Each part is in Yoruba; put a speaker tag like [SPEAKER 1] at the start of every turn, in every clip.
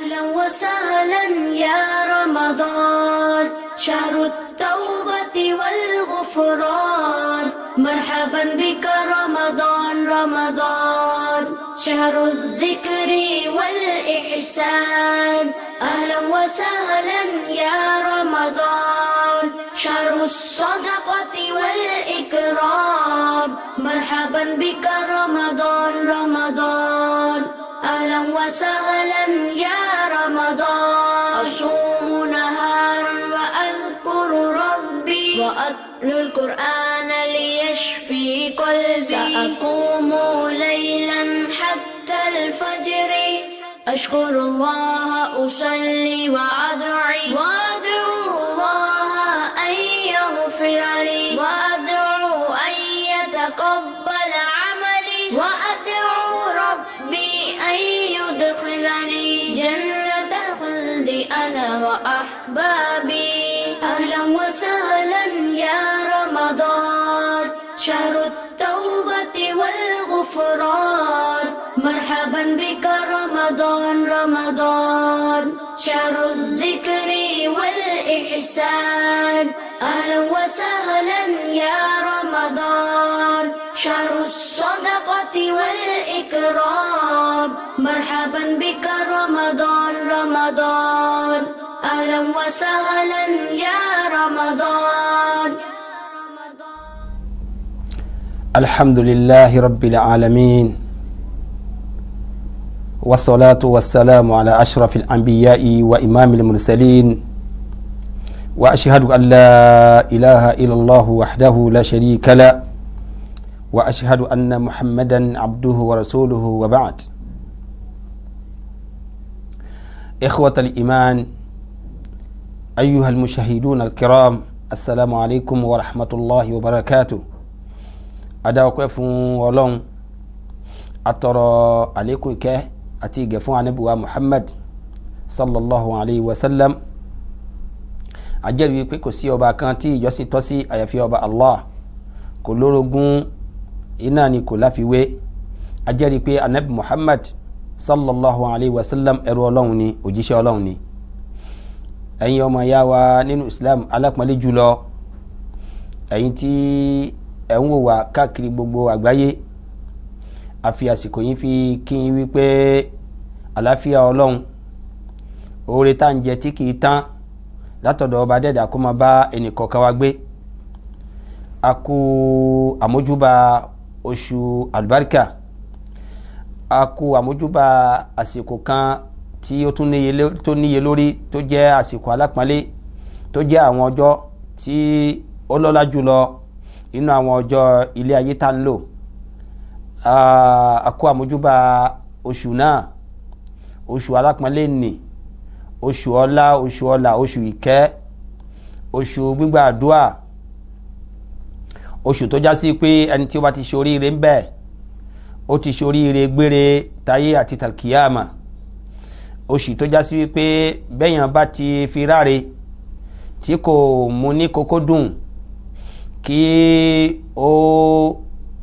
[SPEAKER 1] أهلا وسهلا يا رمضان، شهر التوبة والغفران. مرحبا بك رمضان، رمضان شهر الذكر والإحسان. أهلا وسهلا يا رمضان، شهر الصدقة والإكرام. مرحبا بك رمضان، رمضان أهلا وسهلا يا رمضان. أصوم نهارا وأذكر ربي وأتلو القرآن ليشفي قلبي. سأقوم ليلا حتى الفجر، أشكر الله، أصلي وأدعي، وأدعو الله أن يغفر لي، وأدعو أن يتقبل عملي، وأدعو ربي أن يدخلني جنة الخلد أنا وأحبابي. أهلا وسهلا يا رمضان، شهر التوبة والغفران. مرحبا بك رمضان، رمضان شهر الذكر والإحسان. أهلا وسهلا يا رمضان، شهر الصدقة والإكرام. مرحبا بك رمضان، رمضان أهلا وسهلا يا رمضان.
[SPEAKER 2] الحمد لله رب العالمين، والصلاة والسلام على أشرف الأنبياء وإمام المرسلين، وأشهد أن لا إله إلا الله وحده لا شريك له، وأشهد أن محمدا عبده ورسوله، وبعد. إخوة الإيمان، أيها المشاهدون الكرام، السلام عليكم ورحمة الله وبركاته. Adáwọ̀pẹ́ fún Ọlọ́run, atọrọ àlékún ìkẹ́ àti ìgẹ̀ fún anabiwa Muhammad sallallahu alayhi wa sallam. Ajẹ́rìí wípé kò sí ọba kan tí ìjọsìn tọ́ sí àyàfi ọba Allah, kò lórogún, iná ni kò láfiwé. Ajẹ́rìí pé anabi Muhammad sallallahu alayhi wa sallam ẹrú Ọlọ́run ni, òjíṣẹ́ Ọlọ́run ni. Ẹ̀yin ọmọ ìyá wa nínú Islam alápọ̀nlé jùlọ, ẹ̀yin tí ẹ̀ ń wò wá káàkiri gbogbo àgbáyé, a fi àsìkò yìí fi kí n wípé àlàáfíà Ọlọ́run, oore tá à ń jẹ tí kì í tán látọ̀dọ̀ ọba dẹ́dà, kó máa bá ẹnìkọ̀ọ̀kan wa gbé. A kú àmójúbà oṣù àlùbáríkà, a kú àmójúbà àsìkò kan tí ó tún tó níye lórí, tó jẹ́ àsìkò alápọ̀nlé, tó jẹ́ àwọn ọjọ́ tí ó lọ́lá jùlọ nínú àwọn ọjọ́ ilé ayé tá ń lò. A kú àmójúbà oṣù náà, oṣù alápọ̀nlé nì, oṣù ọlá, oṣù ọlà, oṣù ìkẹ́, oṣù gbígbà àdúà, oṣù tó já sí pé ẹni tí ó bá ti ṣe oríire ń bẹ, ó ti ṣe oríire gbére táyé àti tàlkìyàmà, oṣù tó já sí wípé bẹ́yàn bá ti fi ráre tí kò mú ní kókó dùn kí ó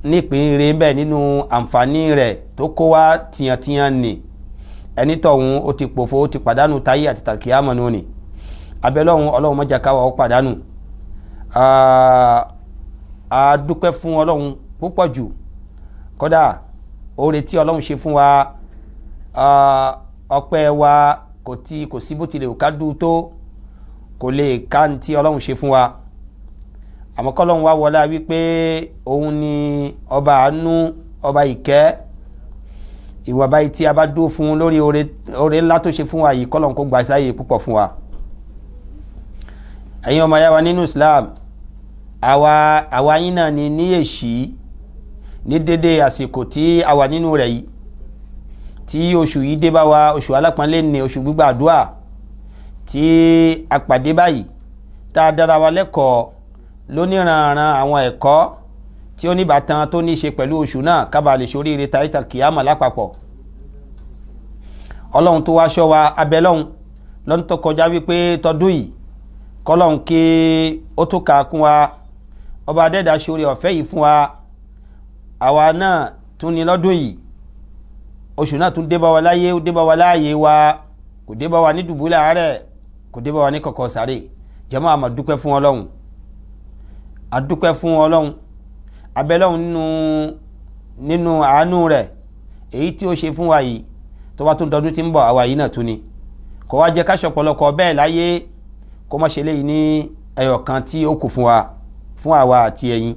[SPEAKER 2] nípìn rere bẹ́ẹ̀ nínú àǹfààní rẹ̀ tó kó wá tiyantiyan nì, ẹni tọ̀hún ó ti pòfo, ó ti pàdánù táyé àti tàlkìyàmà nù ni. Abẹ́lọ́hún, Ọlọ́run má jẹ́ káwa ó pàdánù. A dúpẹ́ fún Ọlọ́run púpọ̀ jù. Kódà oore tí Ọlọ́run ṣe fún wa, ọpẹ́ wa kò tí kò sí bó tilẹ̀ ká dùn tó, kò lè ká ní tí Ọlọ́run ṣe fún wa. Àmọ́ kọ́lọ́run wá wọlé wípé òun ni ọba àánú, ọba ìkẹ́, ìwà báyìí tí a bá dúró fún lórí oore ńlá tó ṣe fún wa yìí, kọ́lọ́run kó gba sáyè púpọ̀ fún wa. Ẹ̀yin ọmọ yá wa nínú Islam, àwa yín náà ni ní èṣí ní dédé àsìkò tí a wà nínú rẹ̀ yìí, tí oṣù yìí dé bá wa, oṣù alápọ̀nlé ní, oṣù gbígbàdúà tí a pàdé báyìí, tá a dára wa lẹ́kọ̀ọ́ lóníranran àwọn ẹ̀kọ́ tí ó níbàtàn tó ní í ṣe pẹ̀lú oṣù náà, kábàá lè ṣoríire tàyítà kìámà lápapọ̀. Ọlọ́run tó wá ṣọ́ wa, abẹ́lọ́hún lọ́dún tó kọjá wípé tọdún yìí kọ́lọ́hún kí ó tó kà á kún wa. Ọba adẹ́dà ṣoore ọ̀fẹ́ yìí fún wa, àwa náà tún ní lọ́dún yìí, oṣù náà tún dé bá wa láyé, ó dé bá wa láàyè wa. Kò dé bá wa ní dùbúlẹ̀ àárẹ̀, kò dé bá wa ní kọ̀kọ̀ sáré. Jàmáà, a máa dúpẹ́ fún Ọlọ́run, a dúpẹ́ fún Ọlọ́run, abẹ́lọ́run nínú àánú rẹ̀ èyí tí ó ṣe fún wa yìí. Tó bá tún dọdún tí ń bọ̀, àwa yìí náà tún ni kò wá jẹ́ ká ṣọ̀pọ̀lọpọ̀ bẹ́ẹ̀ láyé, kó má ṣe léyìí ní ẹyọ kan tí ó kù fún wa, fún àwa àti ẹ̀yin.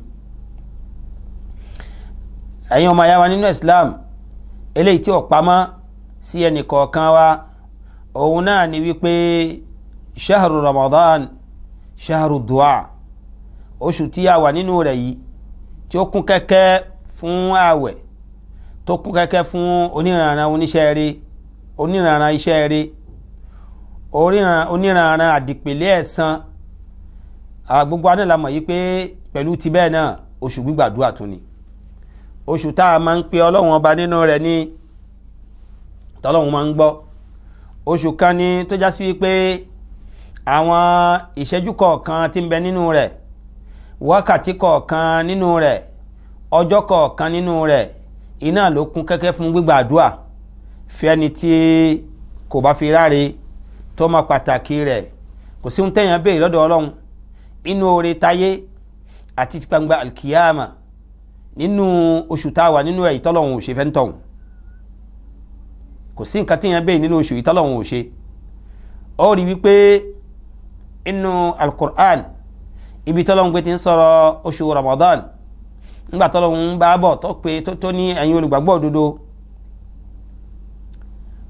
[SPEAKER 2] Ẹ̀yin ọmọ ayá wa nínú Islam, eléyìí tí ò pamọ́ sí ẹnì kọ̀ọ̀kan wa, òun náà ni wípé shahru Ramadan shahru dua, oṣù tí a wà nínú rẹ̀ yìí, tí ó kún kẹ́kẹ́ fún ààwẹ̀, tó kún kẹ́kẹ́ fún oníranran oníṣẹ́ rere, oníranran iṣẹ́ rere, oníranran àdìpèlé ẹ̀san. Gbogbo aná la mọ̀ yìí pé pẹ̀lú ti bẹ́ẹ̀ náà, oṣù gbígbàdúrà tún ni, oṣù tá a máa ń pe Ọlọ́run Ọba nínú rẹ̀ ní tọ́lọ́run máa ń gbọ́. Oṣù kan ni tó já sí wípé àwọn ìṣẹ́jú kọ̀ọ̀kan tí ń bẹ nínú rẹ̀, wákàtí kọ̀ọ̀kan nínú rẹ̀, ọjọ́ kọ̀ọ̀kan nínú rẹ̀, iná ló kún kẹ́kẹ́ fún gbígbàdúrà fẹ́ni tí kò bá fi ráre, tó mọ pàtàkì rẹ̀. Kò sí ohun tẹ̀yàn béèrè lọ́dọ̀ Ọlọ́run inú oore táyé àti ti gbangba alkiyama nínú oṣù tá a wà nínú ẹ̀ ìtọ́lọ́hun ò ṣe fẹ́ ń tọ̀hún. Kò sí nǹkan tẹ̀yàn béèrè nínú oṣù ìtọ́lọ́hun ò ṣe. Ó rí wípé inú alukur'an, ibi tọ́lọ́hun gbé ti ń sọ̀rọ̀ oṣù Ramadan, ńgbà tọ́lọ́hun ń bá bọ̀ tó pé tó ní, ẹ̀yin olùgbàgbọ́ òdodo,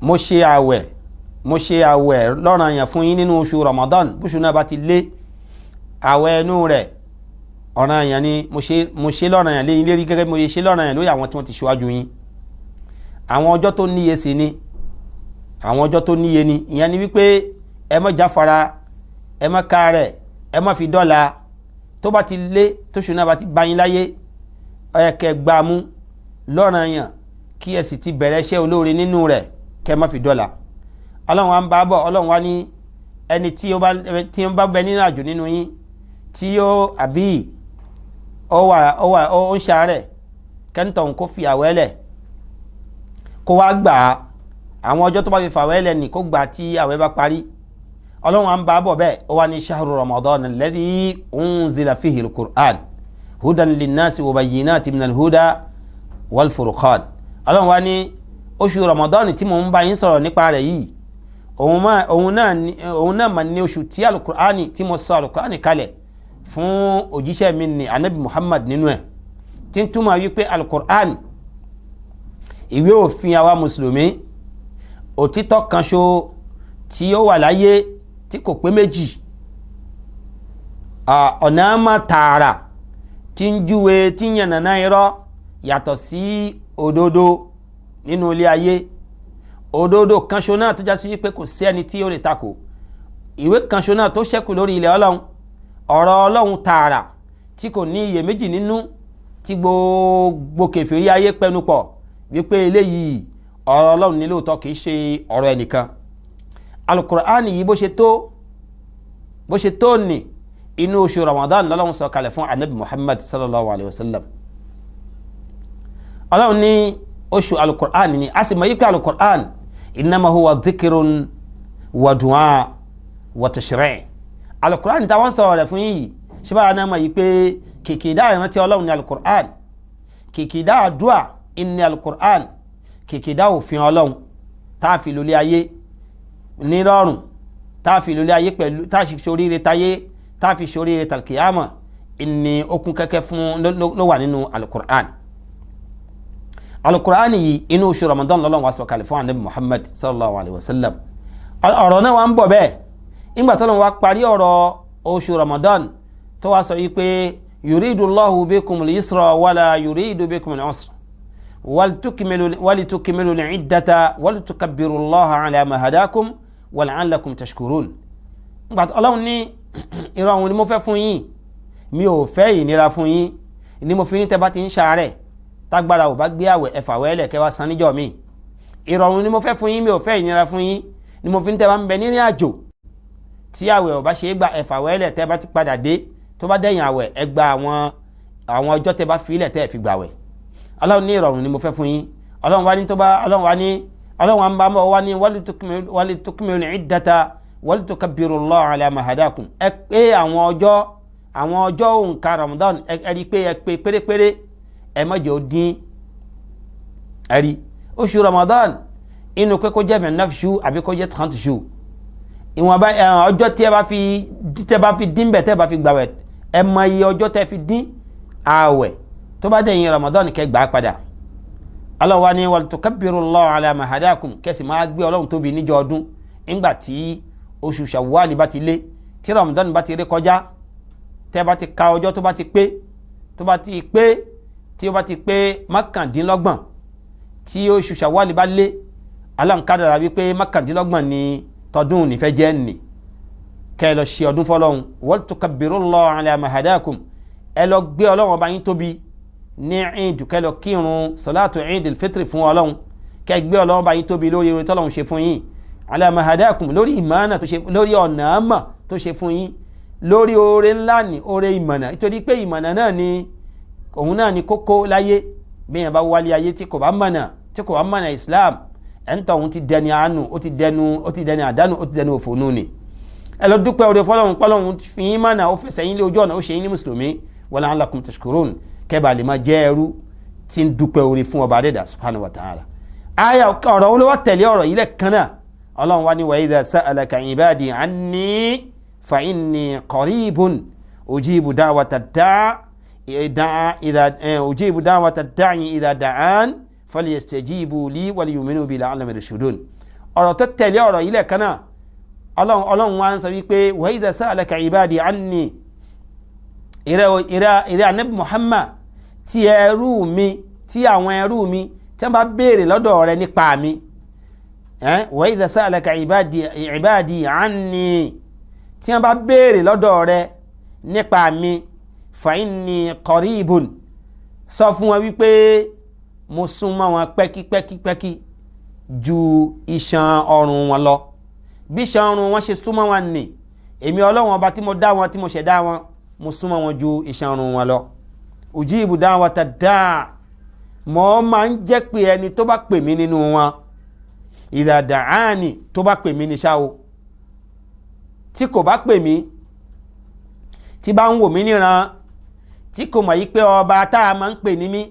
[SPEAKER 2] mo ṣe àwẹ̀ lọ́ranyàn fún yín nínú oṣù Ramadan. Bóṣù náà bá ti lé, àwẹ̀ ẹnu rẹ̀ ọ̀ranyàn ni mo ṣe lọ́ranyàn lé yín lérí, gẹ́gẹ́ bí mo ṣe lọ́ranyàn lórí àwọn tí wọ́n ti ṣíwájú yín. Àwọn ọjọ́ tó níye sí ni, àwọn ọjọ́ tó níye ni. Ìyẹn ni wípé ẹ má jáfara, ẹ má kárẹ̀, ẹ má fi dọ́là. Tó bá ti lé, tóṣù náà bá ti bá yín láyé, ẹ kẹ́ gbá mú lọ́ranyàn, kí ẹ sì ti bẹ̀rẹ̀ iṣẹ́ olóore nínú rẹ̀, kẹ́ má fi dọ́là. Ọlọ́run wa ń bá bọ̀, Ọlọ́run wa ní ẹni tí ó bá bẹ nínú àjò nínú yín, tí ó àbí ó wà ó ń ṣàárẹ̀, kẹ́ńtọ̀n kó fi àwẹ̀ lẹ̀, kó wá gbà á. Àwọn ọjọ́ tó bá fi fàwẹ̀ lẹ̀ ní kó gbà á tí àwẹ̀ bá parí. Ọlọ́run wa ń bá bọ̀ bẹ́ẹ̀, ó wá ní shahru Ramadan alladhi unzila fihi al-Qur'an hudan linnasi wa bayyinati minal huda wal furqan. Ọlọ́run wa ní oṣù Ramadan tí mò ń bá yín sọ̀rọ̀ nípa rẹ̀ yìí, òun náà mà ní oṣù tí alukur'ani, tí mo sọ alukur'ani kalẹ̀ fún òjíṣẹ́ mi ní anabi Muhammad nínú ẹ̀, tí ń túmọ̀ wípé alukur'an, ìwé òfin àwa mùsùlùmí, òtítọ́ kan ṣo tí ó wà láyé tí kò pé méjì, ọ̀nà àmà tààrà tí ń júwe, tí ń yànnàná irọ́ yàtọ̀ sí òdodo nínú ilé ayé, òdodo kan ṣo náà tó já sí wípé kò sí ẹni tí ó lè takò, ìwé kan ṣo náà tó ṣẹ́kù lórí ilẹ̀ Ọlọ́run, ọ̀rọ̀ Ọlọ́run tààrà tí kò ní iyèméjì nínú, tí gbogbo kèfèrí ayé pẹnu pọ̀ wípé eléyìí ọ̀rọ̀ Ọlọ́run ní lóòótọ́, kì í ṣe ọ̀rọ̀ ẹnìkan. Alukur'an yìí, bó ṣe tó ní inú oṣù Ramadan lọ́lọ́run sọ kalẹ̀ fún anabi Muhammad sallallahu alayhi wa sallam. Ọlọ́run ní oṣù alukur'an ni, a sì mọ̀ yí pé alukur'an innama huwa dhikrun wa du'a wa tashri'. Alukur'an táwọn sọ̀rọ̀ rẹ̀ fún yìí, ṣé báwa náà mọ̀ yí pé kìkìdá ìrántí Ọlọ́run ní alukur'an, kìkìdá àdúà ní alukur'an, kìkìdá òfin Ọlọ́run tá a fi lólé ayé nírọ̀rùn, tá a fi lólé ayé pẹ̀lú, tá a fi ṣoríire táyé, tá a fi ṣoríire tàlkìyàmà, ìní okun kẹ́kẹ́ fún ló wà nínú alukur'an. Alukur'an yìí, inú oṣù Ramadan lọ́lọ́run wá sọ kalẹ̀ fún anabi Muhammad sallallahu alayhi wa sallam. Ọ̀rọ̀ náà wà ń bọ̀ bẹ́ẹ̀. Nígbà tó lọ́n wá parí ọ̀rọ̀ oṣù Ramadan, tó wá sọ yìí pé yuridu Allahu bikumul yusra wala yuridu bikumul usra walitukmilu al-iddata walitukabbiru Allaha ala ma hadakum wala'allakum tashkurun. Nígbà tó Ọlọ́run ní ìrọ̀rùn ni mo fẹ́ fún yín, mi ò fẹ́ ìnira fún yín, ni mo fi ní tẹ́ bá ti ń ṣàárẹ̀, tágbára ò bá gbé àwẹ̀, ẹ̀fà wẹ́lẹ̀, kẹ́ wá san níjọ́ mi. Ìrọ̀rùn ni mo fẹ́ fún yín, mi ò fẹ́ ìnira fún yín, ni mo fi ní tẹ́ bá ń bẹ nírìn àjò, tí àwẹ̀ ò bá ṣe é gba, ẹ̀fà wẹ́lẹ̀. Tẹ́ bá ti padà dé, tó bá dẹ̀yìn àwẹ̀, ẹ gba àwọn ọjọ́ tẹ́ bá filẹ̀ tẹ́ ẹ fi gbàwẹ̀. Ọlọ́run ní ìrọ̀rùn ni mo fẹ́ fún yín. Ọlọ́run wá ní tó bá Ọlọ́run wá ní Ọlọ́run àǹbá bọ̀ wá ní walitukmilu iddata walitukabbirullaha ala ma hadakum. Ẹ pé àwọn ọjọ́, àwọn ọjọ́ òǹkà Ramadan, ẹ rí i pé ẹ pé pérépéré, ẹ má jẹ́ ó dín. Ẹ rí oṣù Ramadan inú pé kó jẹ́ 29 jours àbí kó jẹ́ 30 jours, ìwọ̀nba ọjọ́ tí ẹ bá fi, tẹ́ bá fi dín bẹ̀, tẹ́ bá fi gbàwẹ̀, ẹ mọ iye ọjọ́ tẹ́ fi dín ààwẹ̀, tó bá dẹ̀yìn Ramadan kẹ́ gbà á padà. Allah wa ni walitukabbirullaha ala ma hadakum, kẹ́sì máa gbé Ọlọ́run tóbi níjọ́ ọdún. Ńgbà tí oṣù Shawwal bá ti lé, tí Ramadan bá ti ré kọjá, tẹ́ bá ti ka ọjọ́ tó bá ti pé, tó bá ti pé, tí ó bá ti pé 29, tí oṣù Shawwal bá lé, Allah ń kádàrá wípé 29 ni tọdún nífẹ̀ẹ́ jẹ́ nì, kẹ́ ẹ lọ ṣe ọdún fọlọ́run. Walitukabbirullaha ala ma hadakum, ẹ lọ gbé Ọlọ́run ọba yín tóbi ní ìdù, kẹ́ lọ kírun sọláàtù Eid al-Fitri fún Ọlọ́run, kẹ́ gbé Ọlọ́run ọba yín tóbi lórí orin tọ́lọ́run ṣe fún yín, ala ma hadakum, lórí ìmọ̀nà tó ṣe, lórí ọ̀nà àmà tó ṣe fún yín, lórí oore ńlá ní oore ìmọ̀nà. Nítorí pé ìmọ̀nà náà ni òun náà ni kókó láyé. Bí yẹn bá wálé ayé tí kò bá mọ̀nà, tí kò bá mọ̀nà Islam, ẹ̀ ń tọ́ òun ti dẹni àánú, ó ti dẹnu, ó ti dẹni àdánù, ó ti dẹni òfònú ni. Ẹ lọ dúpẹ́ oore fọlọ́run, pọ́lọ́run fi yín mọ̀nà, ó fẹsẹ̀ yín lé ojú ọ̀nà, ó ṣe yín ní mùsùlùmí. Wa la'allakum tashkurun, kẹ́bà lè máa jẹ́ ẹrú tí ń dúpẹ́ oore fún ọba adẹ́dà subhanahu wa ta'ala. Aya ọ̀rọ̀ olówó tẹ̀lé ọ̀rọ̀ yìí lẹ́ẹ̀kan náà. Ọlọ́run wá ní wa idha sa'alaka ibadi anni fa inni qaribun ujibu da'wata da'i ujibu da'wata da'i idha da'an falyastajibu li wal yu'minu bi la'allahum yarshudun. Ọ̀rọ̀ tó tẹ̀lé ọ̀rọ̀ yìí lẹ́ẹ̀kan náà, Ọlọ́run wá ń sọ wípé wa idha sa'alaka ibadi anni, ìrẹ́ Ànábì Muhammad, tí ẹrú mi, tí àwọn ẹrú mi tí wọ́n bá béèrè lọ́dọ̀ rẹ nípa mi, wa idha sa'alaka ibadi anni, tí wọ́n bá béèrè lọ́dọ̀ rẹ nípa mi, fa inni qaribun, sọ fún wọn wípé mo súnmọ́ wọn pẹ́kípẹ́kípẹ́kí ju iṣan ọrùn wọn lọ. Bí iṣan ọrùn wọn ṣe súnmọ́ wọn nì, èmi Ọlọ́run ọba tí mo dá wọn, tí mo ṣẹ̀dá wọn, mo súnmọ́ wọn ju iṣan ọrùn wọn lọ. Ujibu da'wata da'i, mo máa ń jẹ́ pé ẹni tó bá pè mí nínú wọn, idha da'ani, tó bá pè mí ní ṣá o, tí kò bá pè mí, tí bá ń wò mí níran, tí kò mọ̀ yí pé ọba tá a máa ń pè ní mí,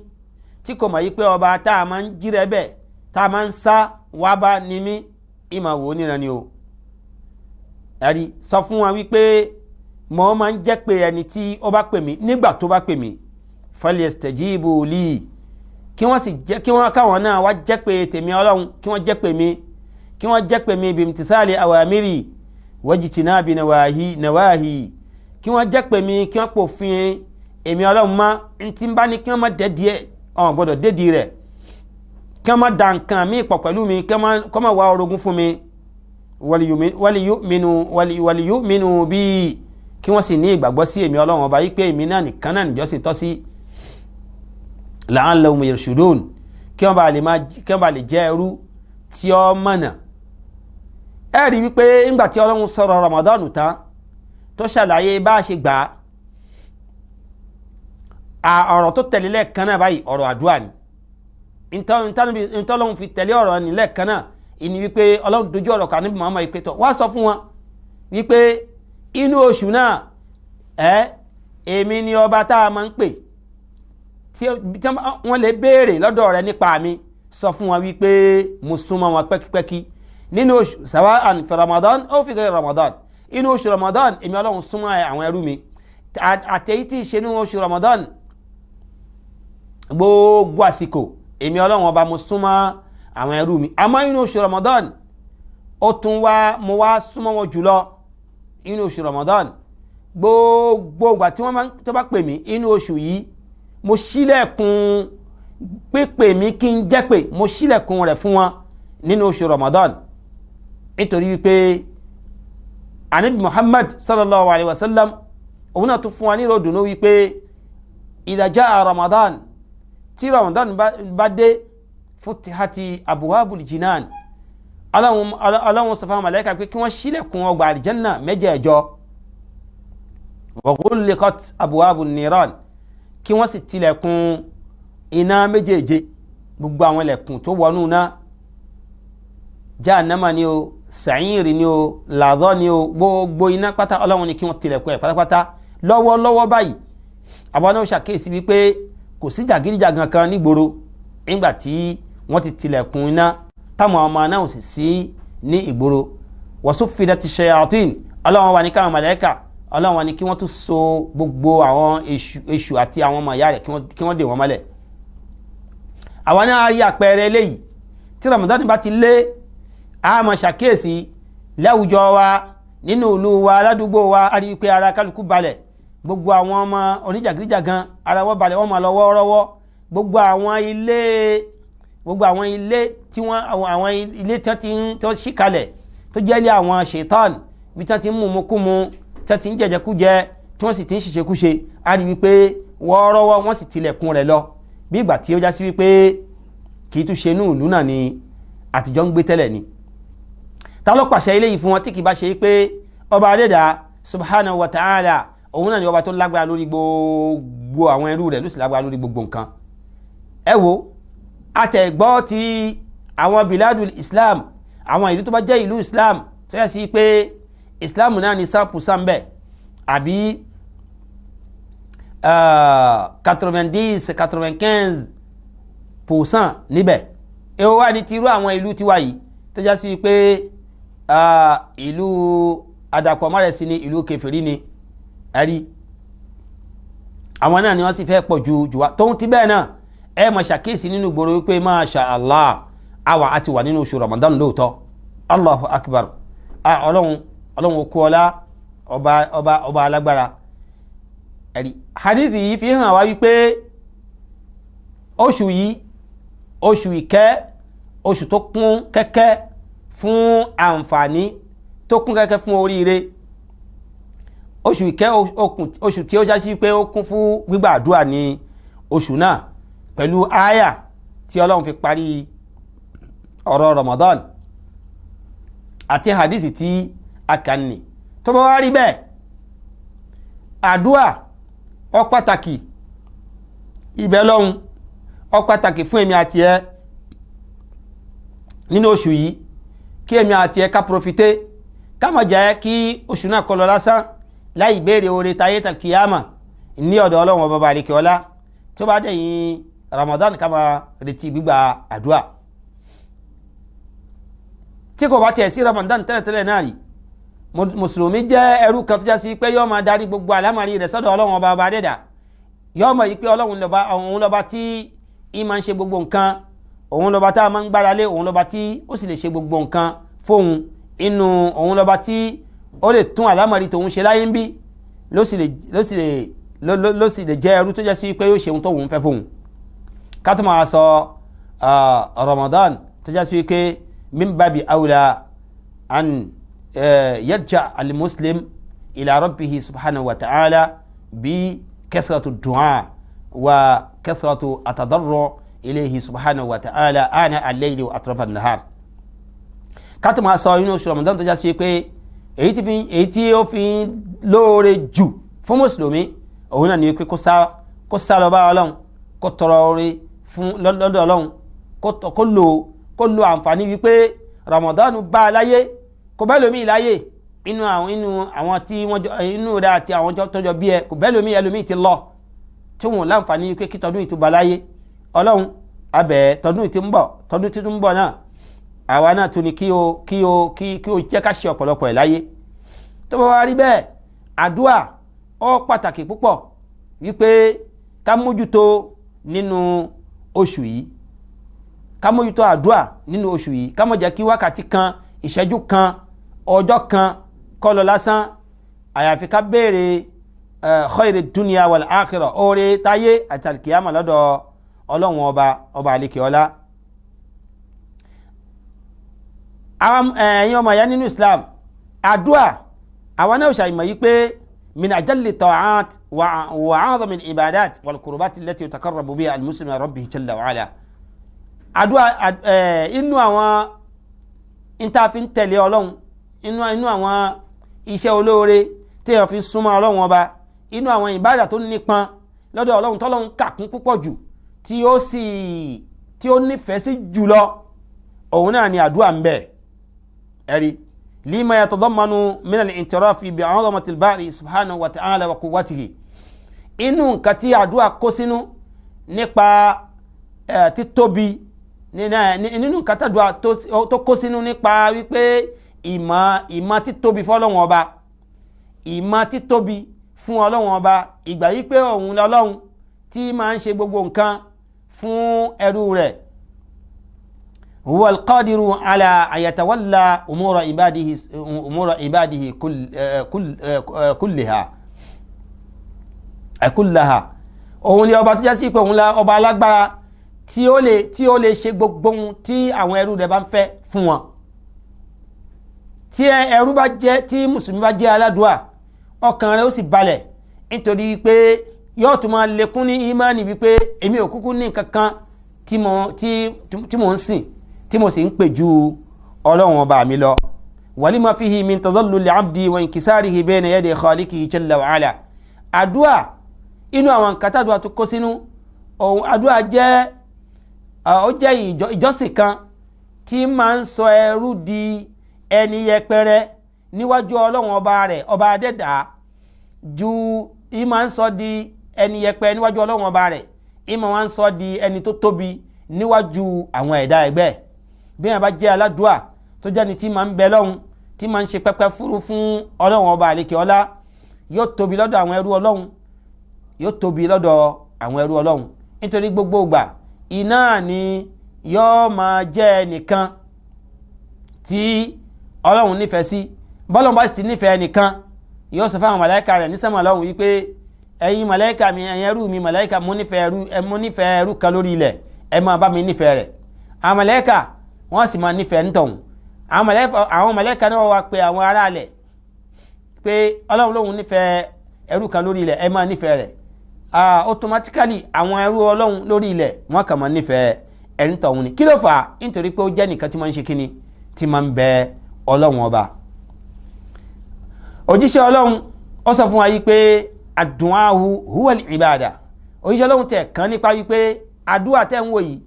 [SPEAKER 2] tí kò mọ̀ yí pé ọba tá a máa ń jírẹ́ bẹ̀, tá a máa ń sá wá bá ní mí, ìmọ̀ wò ó níran ni o. Ẹ̀rí sọ fún wọn wípé mo máa ń jẹ́ pé ẹni tí ó bá pè mí nígbà tó bá pè mí, falyastajibu li, kí wọ́n sì jẹ́ kí wọ́n káwọn náà wá jẹ́ pé tèmi Ọlọ́run, kí wọ́n jẹ́ pé mi, kí wọ́n jẹ́ pé mi, bimtithali awamiri wajtinabi nawahi, kí wọ́n jẹ́ pé mi, kí wọ́n pòfin èmi Ọlọ́run mọ́, ntí ń bá ní kí wọ́n má dẹ́dí ẹ̀, ọ̀hún gbọ́dọ̀ dédìí rẹ̀, kí wọ́n má da nǹkan mi pọ̀ pẹ̀lú mi, kí wọ́n má wá orogún fún mi, waliyu'minu bí, kí wọ́n sì ní ìgbàgbọ́ sí èmi Ọlọ́run ọba yìí pé èmi náà nìkan náà níjọ́sìn tọ́ sí, la'allahum yarshudun, kí wọ́n bá lè máa, kí wọ́n bá lè jẹ́ ẹrú tí ó mọ̀nà. Ẹ rí wípé ńgbà tí Ọlọ́run sọ̀rọ̀ Ramadan tán, tó ṣàlàyé bá a ṣe gbà á, ọ̀rọ̀ tó tẹ̀lé lẹ́ẹ̀kan náà báyìí ọ̀rọ̀ àdúrà ni. Ntọ́lọ́run fi tẹ̀lé ọ̀rọ̀ ní lẹ́ẹ̀kan náà ìní wípé Ọlọ́run dojú ọ̀rọ̀ kan níbi Muhammad pé tọ́ wá sọ fún wọn wípé inú oṣù náà ẹ èmi ni ọba tá a máa ń pè, tí wọ́n lè béèrè lọ́dọ̀ rẹ nípa mi, sọ fún wọn wípé mo súnmọ́ wọn pẹ́kípẹ́kí nínú oṣù, sawa'an fi Ramadan aw fi ghayri Ramadan. Inú oṣù Ramadan èmi Ọlọ́run súnmọ́ àwọn ẹrú mi, àtẹ̀yí tí ì ṣe nínú oṣù Ramadan, gbogbo àsìkò èmi Ọlọ́run ọba mo súnmọ́ àwọn ẹrú mi. Àmọ́ inú oṣù Ramadan ó tún wá, mo wá súnmọ́ wọn jùlọ inú oṣù Ramadan. Gbogbo ìgbà tí wọ́n tó bá pè mí inú oṣù yìí, mo ṣílẹ̀kùn pípè mí kí n jẹ́ pé mo ṣílẹ̀kùn rẹ̀ fún wọn nínú oṣù Ramadan, nítorí wípé anabi Muhammad sallallahu alayhi wa sallam òun náà tún fún wa ní ìròdùnú wípé idha jaa Ramadan, tí Ramadan bá dé, futihati abuwabul jinan, Ọlọ́run sọ fún àwọn màláíkà pé kí wọ́n ṣílẹ̀kùn ọgbà àlìjánná mẹ́jẹ̀ẹ̀jọ, wa ghulliqat abuwabun niran, kí wọ́n sì tilẹ̀kùn iná méjèèje, gbogbo àwọn ilẹ̀kùn tó wọnú iná. Jahannama ni o, sàyìnrì ni o, làdọ́ ni o, gbogbo iná pátá Ọlọ́run ni kí wọ́n tilẹ̀kùn ẹ̀ pátápátá lọ́wọ́lọ́wọ́ báyìí. Àwọn náà ṣàkíyèsí wípé kò sí jàgídíjàgan kan nígboro nígbà tí wọ́n ti tilẹ̀kùn iná, táwọn ọmọ náà ò sì sí ní ìgboro. Wasuffidati shayatin, Ọlọ́run wà ní káwọn màláíkà, Ọlọ́run wà ní kí wọ́n tún so gbogbo àwọn èṣù àti àwọn ọmọ ìyá rẹ̀ kí wọ́n dè wọ́n mọ́lẹ̀. Àwọn náà rí àpẹẹrẹ eléyìí tí Ramadan bá ti lé, a máa ṣàkíyèsí láwùjọ wa, nínú ìlú wa, ládùúgbò wa, a rí i pé ara kálukú balẹ̀. Gbogbo àwọn ọmọ oníjàgídíjàgan ara wọn balẹ̀, wọ́n máa lọ wọ́ọ́rọ́wọ́. Gbogbo àwọn ilé tí wọ́n àwọn ilé tí wọ́n ti ń tí wọ́n ṣí kalẹ̀ tó jẹ́ ilé àwọn ṣètán, ibi tí wọ́n ti ń mú kú mu, tí wọ́n ti ń jẹjẹkújẹ, tí wọ́n sì ti ń ṣiṣekúṣe, a rí wípé wọ́ọ́rọ́wọ́ wọ́n sì tilẹ̀kùn rẹ̀ lọ, bí ìgbà tí ó já sí wípé kì í tún ṣe inú ìlú náà ni àtijọ́ ń gbé tẹ́lẹ̀ ni. Ta ló pàṣẹ eléyìí fún wọn tí kì bá ṣe pé ọba adẹ́dà subhanahu wa ta'ala? Òun náà ni ọba tó lágbára lórí gbogbo àwọn ẹrú rẹ̀, ló sì lágbára lórí gbogbo nǹkan. Ẹ wo àtẹ̀gbọ́ ti àwọn biladul Islam, àwọn ìlú tó bá jẹ́ ìlú Islam, tó yẹ sí pé Islam náà ní 100% bẹ́ẹ̀, àbí 90, 95% níbẹ̀. Èwo wà ní tirú àwọn ìlú tiwa yìí tó já sí pé ìlú àdàpọ̀ mọ́rẹ̀sí ni, ìlú kèfèrí ni? Ẹ̀rí àwọn náà ni wọ́n sì fẹ́ pọ̀ ju jù wá. Tóun ti bẹ́ẹ̀ náà, ẹ máa ṣàkíyèsí nínú ìgboro wípé masha Allah, àwa àti wà nínú oṣù Ramadan lóòótọ́. Allahu akbar! Ọlọ́run, Ọlọ́run kú ọlá, ọba ọba ọba alágbára. Ẹ̀rí hadith yìí fi hàn wá wípé oṣù yìí, oṣù ìkẹ́, oṣù tó kún kẹ́kẹ́ fún àǹfààní, tó kún kẹ́kẹ́ fún oríire, oṣù ìkẹ́, oṣù tí ó já sí pé ó kún fún gbígbà àdúrà ní oṣù náà, pẹ̀lú àyà tí Ọlọ́run fi parí ọ̀rọ̀ Ramadan àti hadith tí a kàn ní. Tó bá wá rí bẹ́ẹ̀, àdúà ó pàtàkì, ibẹ̀ lọ́hùn ó pàtàkì fún èmi àti ẹ nínú oṣù yìí, kí èmi àti ẹ ká profite, ká má jẹ́ kí oṣù náà kó lọ lásán láì béèrè oore táyé tàkìyàmà ní ọ̀dọ̀ Ọlọ́run ọba àlekè ọlá. Tó bá dẹ̀yìn Ramadan, ká máa retí gbígbà àdúà. Tí kò bá tiẹ̀ sí Ramadan tẹ́lẹ̀tẹ́lẹ̀ náà rí, mùsùlùmí jẹ́ ẹrú kan tó já sí pé yóò máa darí gbogbo àlámàrí rẹ̀ sọ́dọ̀ Ọlọ́run ọba ọba dẹ́dà. Yóò mọ̀ yìí pé Ọlọ́run lọ́ba, òun lọ́ba tí í máa ń ṣe gbogbo nǹkan, òun lọ́ba tá a máa ń gbára lé, òun lọ́ba tí ó sì lè ṣe gbogbo nǹkan fóun inú, òun lọ́ba tí ó lè tún àlámàrí tòun ṣe láyé ń bí, ló sì lè jẹ́ ẹrú tó jẹ́ sí pé yóò ṣe ohun tóun fẹ́ fóun. Ká tó máa sọ Ramadan tó jẹ́ sí pé min babi awla an yarja al-muslim ila rabbihi subhanahu wa ta'ala bi kathratu du'a wa kathratu atadarru ilayhi subhanahu wa ta'ala ana al-layli wa atrafa an-nahar. Ká tó máa sọ inú oṣù Ramadan tó jẹ́ sí pé èyí tí ó fi lóore jù fún mùsùlùmí, òun náà ní pé kó sá lọ bá Ọlọ́run, kó tọrọ oore fún lọ́dọ̀ Ọlọ́run, kó lo àǹfààní wípé Ramadan bá a láyé, kò bẹ́ẹ̀ lómi láyé inú àwọn tí wọ́n jọ inú rẹ̀ àti àwọn tó jọ bí ẹ, kò bẹ́ẹ̀ lómi, ẹlòmíì ti lọ tí wọn láǹfààní wípé kí tọdún yìí tó bá láyé. Ọlọ́run abẹ́, tọdún yìí ti ń bọ̀, tọdún tí ń bọ̀ náà, àwa náà tún ní kí o jẹ́ ká ṣe ọ̀pọ̀lọpọ̀ ẹ̀ láyé. Tó bá wá rí bẹ́ẹ̀, àdúà ó pàtàkì púpọ̀ wípé ká mójútó nínú oṣù yìí, ká mójútó àdúà nínú oṣù yìí, ká má jẹ́ kí wákàtí kan, ìṣẹ́jú kan, ọjọ́ kan kó lọ lásán, àyàfi ká béèrè khayri dunya wal akhirah, oore táyé àti àlìkìyàmà lọ́dọ̀ Ọlọ́run ọba ọba àlekè ọlá. Ẹ̀yin ọmọ ìyá nínú Islam, àdúà, àwọn náà ṣàìmọ̀ yìí pé min ajalli ta'at wa a'zami al-ibadat wal qurbat allati yataqarrabu biha al-muslimu ila rabbihi jalla wa ala. Àdúà, inú àwọn ìtàfin tẹ̀lé Ọlọ́run, inú àwọn iṣẹ́ olóore téèyàn fi súnmọ́ Ọlọ́run ọba, inú àwọn ìbádà tó nípọn lọ́dọ̀ Ọlọ́run, tọ́lọ́run kàkún púpọ̀ jù, tí ó sì tí ó nífẹ̀ẹ́ sí jùlọ, òun náà ni àdúà ń bẹ. Ẹ̀rí lima yatadammanu min al-i'tirafi bi'azamati al-bari subhanahu wa ta'ala wa quwwatihi. Inú nǹkan tí àdúrà kó sínú nípa títóbi, nínú nǹkan tí àdúrà tó kó sínú nípa wípé ìmọ̀ títóbi fọlọ́run ọba, ìmọ̀ títóbi fún ọlọ́run ọba, ìgbà yìí pé òun lọ́lọ́run tí máa ń ṣe gbogbo nǹkan fún ẹrú rẹ̀. Huwa alqadiru ala ayatawalla umura ibadihi, umura ibadihi kulliha kullaha. Òun ni ọba tó jẹ́ sí pé òun la ọba alágbára tí ó lè ṣe gbogbo ohun tí àwọn ẹrú rẹ̀ bá ń fẹ́ fún wọn. Tí ẹrú bá jẹ́, tí mùsùlùmí bá jẹ́ aládùá, ọkàn rẹ̀ ó sì balẹ̀, nítorí pé yóò tún máa lékún ní ìmánì wípé èmi ò kúkú ní nǹkan kan tí mo ń sìn, tí mo sì ń pè ju ọlọ́run ọba mi lọ. Walima fihi min tadalluli abdi wa inkisarihi bayna yaday khaliqihi jalla wa ala. Àdúà, inú àwọn nǹkan tàdúà tó kó sínú òun, àdúà jẹ́ ó jẹ́ ìjọsìn kan tí máa ń sọ ẹrú di ẹni yẹpẹrẹ níwájú ọlọ́run ọba rẹ̀, ọba adẹ́dàá, ju ìmọ̀ ń sọ di ẹni yẹpẹrẹ níwájú ọlọ́run ọba rẹ̀, ìmọ̀ wá ń sọ di ẹni tó tóbi níwájú àwọn ẹ̀dá ẹgbẹ́. Bí wọn bá jẹ́ aládùá tó jẹ́ ni tí máa ń bẹ lọ́hùn, tí máa ń ṣe pẹ́pẹ́ fúru fún ọlọ́run ọba àlekè ọlá, yóò tóbi lọ́dọ̀ àwọn ẹrú ọlọ́run, yóò tóbi lọ́dọ̀ àwọn ẹrú ọlọ́run, nítorí gbogbo ìgbà iná ni yóò máa jẹ́ ẹnìkan tí ọlọ́run nífẹ̀ẹ́ sí. Bọ́lọ́run bá sì ti nífẹ̀ẹ́ nìkan, yóò sọ fáwọn màláíkà rẹ̀ ní sánmà lọ́hùn wípé ẹ̀yin màláíkà mi, ẹ̀yin ẹrú mi màláíkà, mo nífẹ̀ẹ́ ẹrú kan lórí ilẹ̀, ẹ máa bá mi nífẹ̀ẹ́ rẹ̀. Àwọn màláíkà wọ́n sì máa nífẹ̀ẹ́ nítọ̀hún. Àwọn màláíkà náà wá pe àwọn ará ilẹ̀ pé ọlọ́run lóhun nífẹ̀ẹ́ ẹrú kan lórí ilẹ̀, ẹ máa nífẹ̀ẹ́ rẹ̀. Automatically àwọn ẹrú ọlọ́run lórí ilẹ̀ wọ́n kàn máa nífẹ̀ẹ́ ẹni tọ̀hún ni. Kí ló fà á? Nítorí pé ó jẹ́ nìkan tí máa ń ṣe kíni, tí máa ń bẹ ọlọ́run ọba. Òjíṣẹ́ ọlọ́run ó sọ fún wa yìí pé àdùnáhu huwal ìbàdà. Òjíṣẹ́ ọlọ́run tẹ̀ kàn nípa wípé àdúrà tẹ̀ ń wò yìí,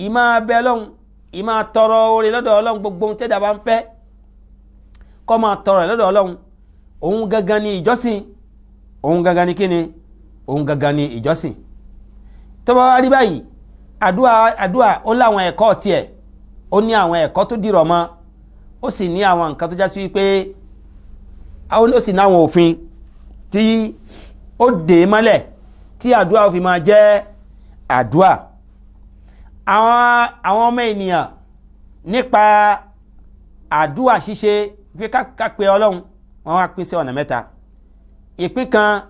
[SPEAKER 2] ìmọ̀ abẹ ọlọ́run, ìmọ̀ tọrọ oore lọ́dọ̀ ọlọ́run, gbogbo ohun tẹ́dá bá ń fẹ́ kó máa tọrọ rẹ̀ lọ́dọ̀ ọlọ́run, òun gangan ni ìjọsìn, òun gangan ni kíni, òun gangan ni ìjọsìn. Tó bá wá rí báyìí, àdúrà ó láwọn ẹ̀kọ́ tiẹ̀, ó ní àwọn ẹ̀kọ́ tó dìrọ̀ mọ́, ó sì ní àwọn nǹkan tó já sí wípé ó sì ní àwọn òfin tí ó dè é mọ́lẹ̀ tí àdúrà ó fi máa jẹ́ àdúrà. Àwọn ọmọ ènìyàn nípa àdúrà ṣíṣe pé ká pe ọlọ́run, wọ́n wá pín sí ọ̀nà mẹ́ta. Ìpín kan,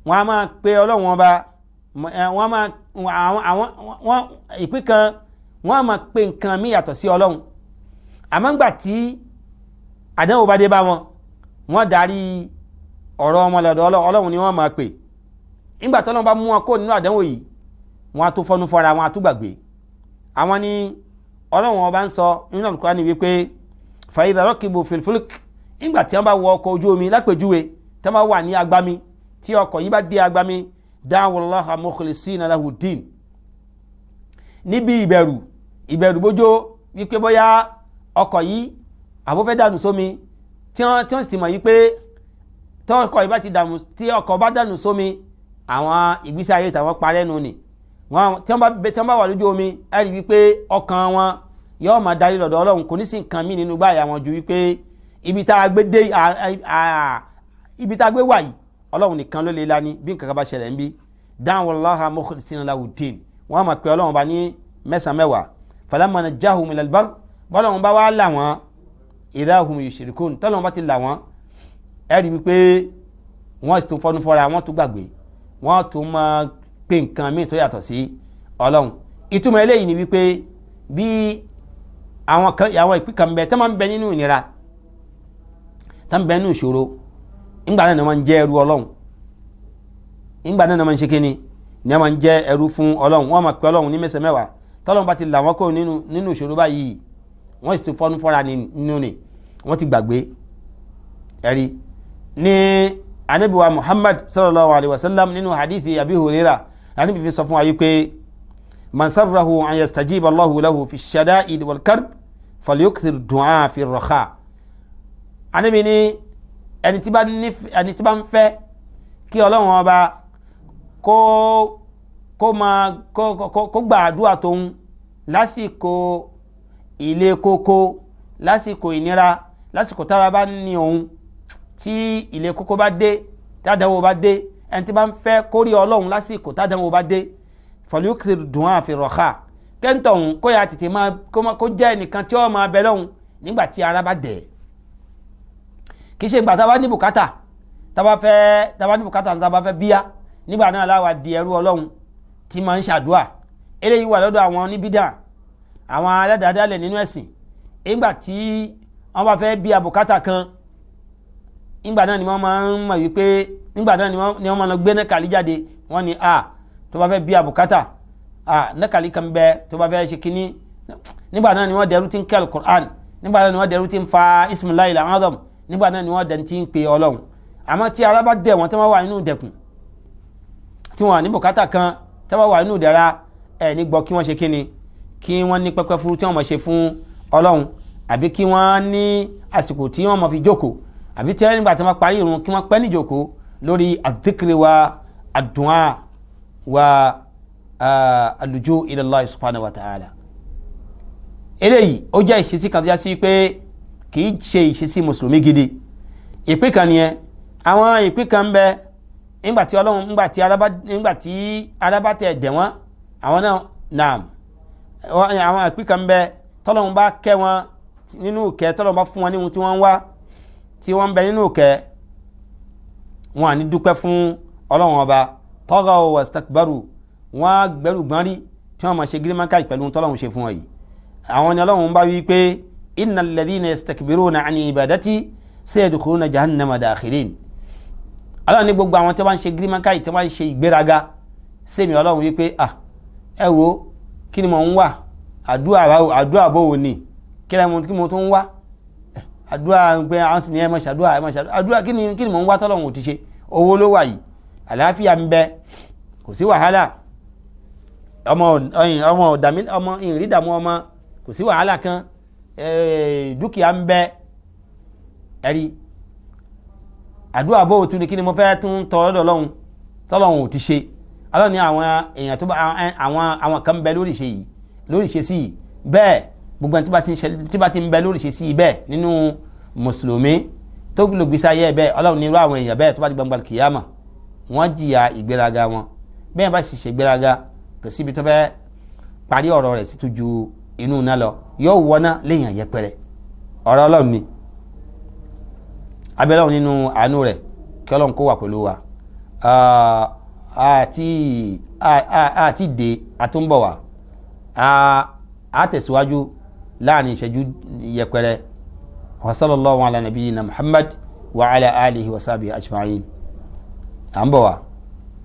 [SPEAKER 2] wọ́n á máa pe ọlọ́run ọba, wọ́n máa àwọn ìpín kan wọ́n á máa pe nǹkan míì yàtọ̀ sí ọlọ́run. Àmọ́ ńgbà tí àdánwò bá dé bá wọn, wọ́n darí ọ̀rọ̀ wọn lọ́dọ̀ ọlọ́run ni wọ́n máa pè. Nígbà tọ́lọ́run bá mú wọn kó nínú àdánwò yìí, wọ́n á tó fọ́nú fọ́ra, wọ́n á tó gbàgbé. Àwọn ni ọlọ́run ọba ń sọ nínú Al-Qur'ani wípé fa idha rakibu fil fulk, nígbà tí wọ́n bá wọ ọkọ̀ ojú omi lápèjúwe, tí wọ́n bá wà ní agbami, tí ọkọ̀ yìí bá dé agbami, da'u Allaha mukhlisina lahu din. Níbi ìbẹ̀rù bójó wípé bóyá ọkọ̀ yìí àbó fẹ́ dànù sómi, tí wọ́n sì ti mọ̀ yìí pé tí ọkọ̀ yìí bá ti dànù, tí ọkọ̀ bá dànù sómi, àwọn ìgbésí ayé tàwọn parẹ́ nù ni. Tí wọ́n bá wà lójú omi, ẹ rí wípé ọkàn wọn yóò máa darí lọ́dọ̀ Ọlọ́run, kò ní sí nǹkan míì nínú gbáyà wọn ju wípé ibi tá a gbé dé, ibi tá a gbé wà yìí, Ọlọ́run nìkan ló lè lani bí nǹkan kan bá ṣẹlẹ̀ ń bí. Da'u Allaha mukhlisina lahu din, wọ́n máa pe Ọlọ́run bá ní mẹ́sàn-án mẹ́wàá. Falamma najjahum ilal barr, bọ́lọ́run bá wá là wọ́n, idha hum yushrikun, tọ́lọ́run bá ti là wọ́n, ẹ rí wípé wọ́n sì tún fọ́nú fọ́ra, wọ́n tún gbàgbé, wọ́n tún máa pe nǹkan míì tó yàtọ̀ sí Ọlọ́run. Ìtumọ̀ eléyìí ni wípé bí àwọn kan, àwọn ìpín kan bẹ tó máa ń bẹ nínú ìnira, tó ń bẹ nínú ìṣòro, ńgbà náà ni wọ́n ń jẹ́ ẹrú Ọlọ́run, ńgbà náà ni wọ́n ń ṣe kíni, ni wọ́n ń jẹ́ ẹrú fún Ọlọ́run, wọ́n máa pe Ọlọ́run ní mẹ́sàn-án mẹ́wàá. Tọ́lọ́run bá ti là wọ́n kó nínú ìṣòro báyìí, wọ́n sì tún fọ́nú fọ́ra nínú ni wọ́n ti gbàgbé. Ẹ̀rí ní Ànábì wa Muhammad sallallahu alayhi wa sallam nínú hadithi Abi Huraira, Ànábì fi sọ fún wa yìí pé man sarrahu an yastajiba Allahu lahu fi shada'id wal karb falyukthir du'a fi raha. Ànábì ní ẹni tí bá ní ẹni tí bá ń fẹ́ kí Ọlọ́run ọba kó máa kó gba àdúrà tóun lásìkò ilé kókó, lásìkò ìnira, lásìkò tára bá ní òun, tí ilé kókó bá dé, tádàwọ̀ bá dé, ẹni tí bá ń fẹ́ kórí Ọlọ́run lásìkò tádàwọ̀ bá dé, fọlùkìrì dùn àfi rọ̀ṣà kẹ́ńtọ̀ òun kó yà tètè máa kó jẹ́ ẹnìkan tí ó máa bẹ lọ́hùn nígbà tí ara bá dẹ̀. Kì í ṣe ìgbà tá a bá ní bùkátà, tá a bá ní bùkátà, tá a bá fẹ́ bíyá, nígbà náà láwa di ẹrú Ọlọ́run tí máa ń ṣàdúà. Eléyìí wà lọ́dọ̀ àwọn oníbídà, àwọn aládàádálẹ̀ nínú ẹ̀sìn. Nígbà tí wọ́n bá fẹ́ bí abùkátà kan, nígbà náà ni wọ́n máa ń mọ̀ wípé nígbà náà ni wọ́n máa lọ gbé nẹ́kàlí jáde. Wọ́n ní a tó bá fẹ́ bí abùkátà, a nẹ́kàlí kan bẹ tó bá fẹ́ ṣe kínní. Nígbà náà ni wọ́n dẹrú tí ń kẹ́ alukur'an, nígbà náà ni wọ́n dẹrú tí ń fa ismullahi al-azam, nígbà náà ni wọ́n dẹrú tí ń pe Ọlọ́run. Àmọ́ tí ara bá dẹ̀ wọ́n, tí wọ́n wà nínú dẹ̀kùn, tí wọ́n ní bùkátà kan, tí wọ́n wà nínú ìdẹ̀ra, ẹ̀ ní gbọ́ kí wọ́n ṣe kínni, kí wọ́n ní pẹ́pẹ́ fún tí wọ́n máa ṣe fún Ọlọ́run, àbí kí wọ́n ní àsìkò tí wọ́n máa fi jókòó, àbí tí nígbà tí wọ́n parí ìrun kí wọ́n pẹ́ ní jókòó lórí àdìkiri wa, àdùnà wa, àlùjọ ila Allah subhanahu wa ta'ala. Eléyìí ó jẹ́ ìṣesí kan tó yá sí pé kì í ṣe ìṣesí mùsùlùmí gidi. Ìpín kan nìyẹn. Àwọn ìpín kan ń bẹ nígbà tí Ọlọ́run, nígbà tí arábá tẹ̀ dẹ̀ wọ́n, àwọn náà naam. Àwọn ìpín kan ń bẹ tọ́lọ́run bá kẹ́ wọn nínú ìkẹ́, tọ́lọ́run bá fún wọn ní ohun tí wọ́n ń wá, tí wọ́n ń bẹ nínú ìkẹ́, wọn à ní dúpẹ́ fún Ọlọ́run ọba. Taghaw wastakbaru, wọn á gbẹ́rù gbọ́n rí tí wọ́n máa ṣe gírímọ́kà pẹ̀lú ohun tọ́lọ́run ṣe fún wọn yìí. Àwọn ni Ọlọ́run bá wí pé innal ladhina yastakbiruna an ibadati sayadkhuluna jahannama dakhirin. Ọlọ́run ní gbogbo àwọn tí wọ́n ń ṣe gírímọ́kà tí wọ́n ń ṣe ìgbéraga sẹ́mi Ọlọ́run wí pé ah ẹ wo kí ni mò ń wá, àdúrà bò wò ni, kí ni mo tún ń wá, àdúrà pé àwọn sì ní ẹ máa ṣàdúrà, ẹ máa ṣàdúrà, àdúrà kí ni mò ń wá tọ́lọ́run ò ti ṣe. Owó ló wà yìí, àlàáfíà ń bẹ, kò sí wàhálà, ọmọ ọmọ ọ̀dàmí ọmọ ìrìndàmú ọmọ, kò sí wàhálà kan, dúkìá ń bẹ, ẹ̀rí àdúrà bò tún ni kí ni mo fẹ́ tún tọrọ lọ́dọ̀ Ọlọ́run tọ́lọ́run ò ti ṣe. Ọlọ́run ní àwọn èèyàn tó bá àwọn kan bẹ lórí ìṣe yìí, lórí ìṣe sí yìí bẹ́ẹ̀, gbogbo ẹni tí bá ti ń bẹ lórí ìṣe sí yìí bẹ́ẹ̀ nínú mùsùlùmí tó lò gbèsè ayé bẹ́ẹ̀, Ọlọ́run ní irú àwọn èèyàn bẹ́ẹ̀ tó bá di gbangba kìyàmà wọ́n jìyà ìgbéraga wọn. Bẹ́ẹ̀ bá sì ṣe ìgbéraga, kò síbi tó fẹ́ parí ọ̀rọ̀ rẹ̀ sí tó ju inú iná lọ, yóò wọná léèyàn yẹpẹrẹ. Ọ̀rọ̀ Ọlọ́run ni abẹ́lẹ́wọ̀n nínú àánú rẹ̀ kí Ọlọ́run kó wà pẹ̀lú wa. Àti dé àtúnbọ̀ wá, a tẹ̀síwájú láàrin ìṣẹ́jú yẹpẹrẹ. Wa sallallahu ala nabiyyina Muhammad wa ala alihi wa sahbihi ajma'in. À ń bọ̀ wá.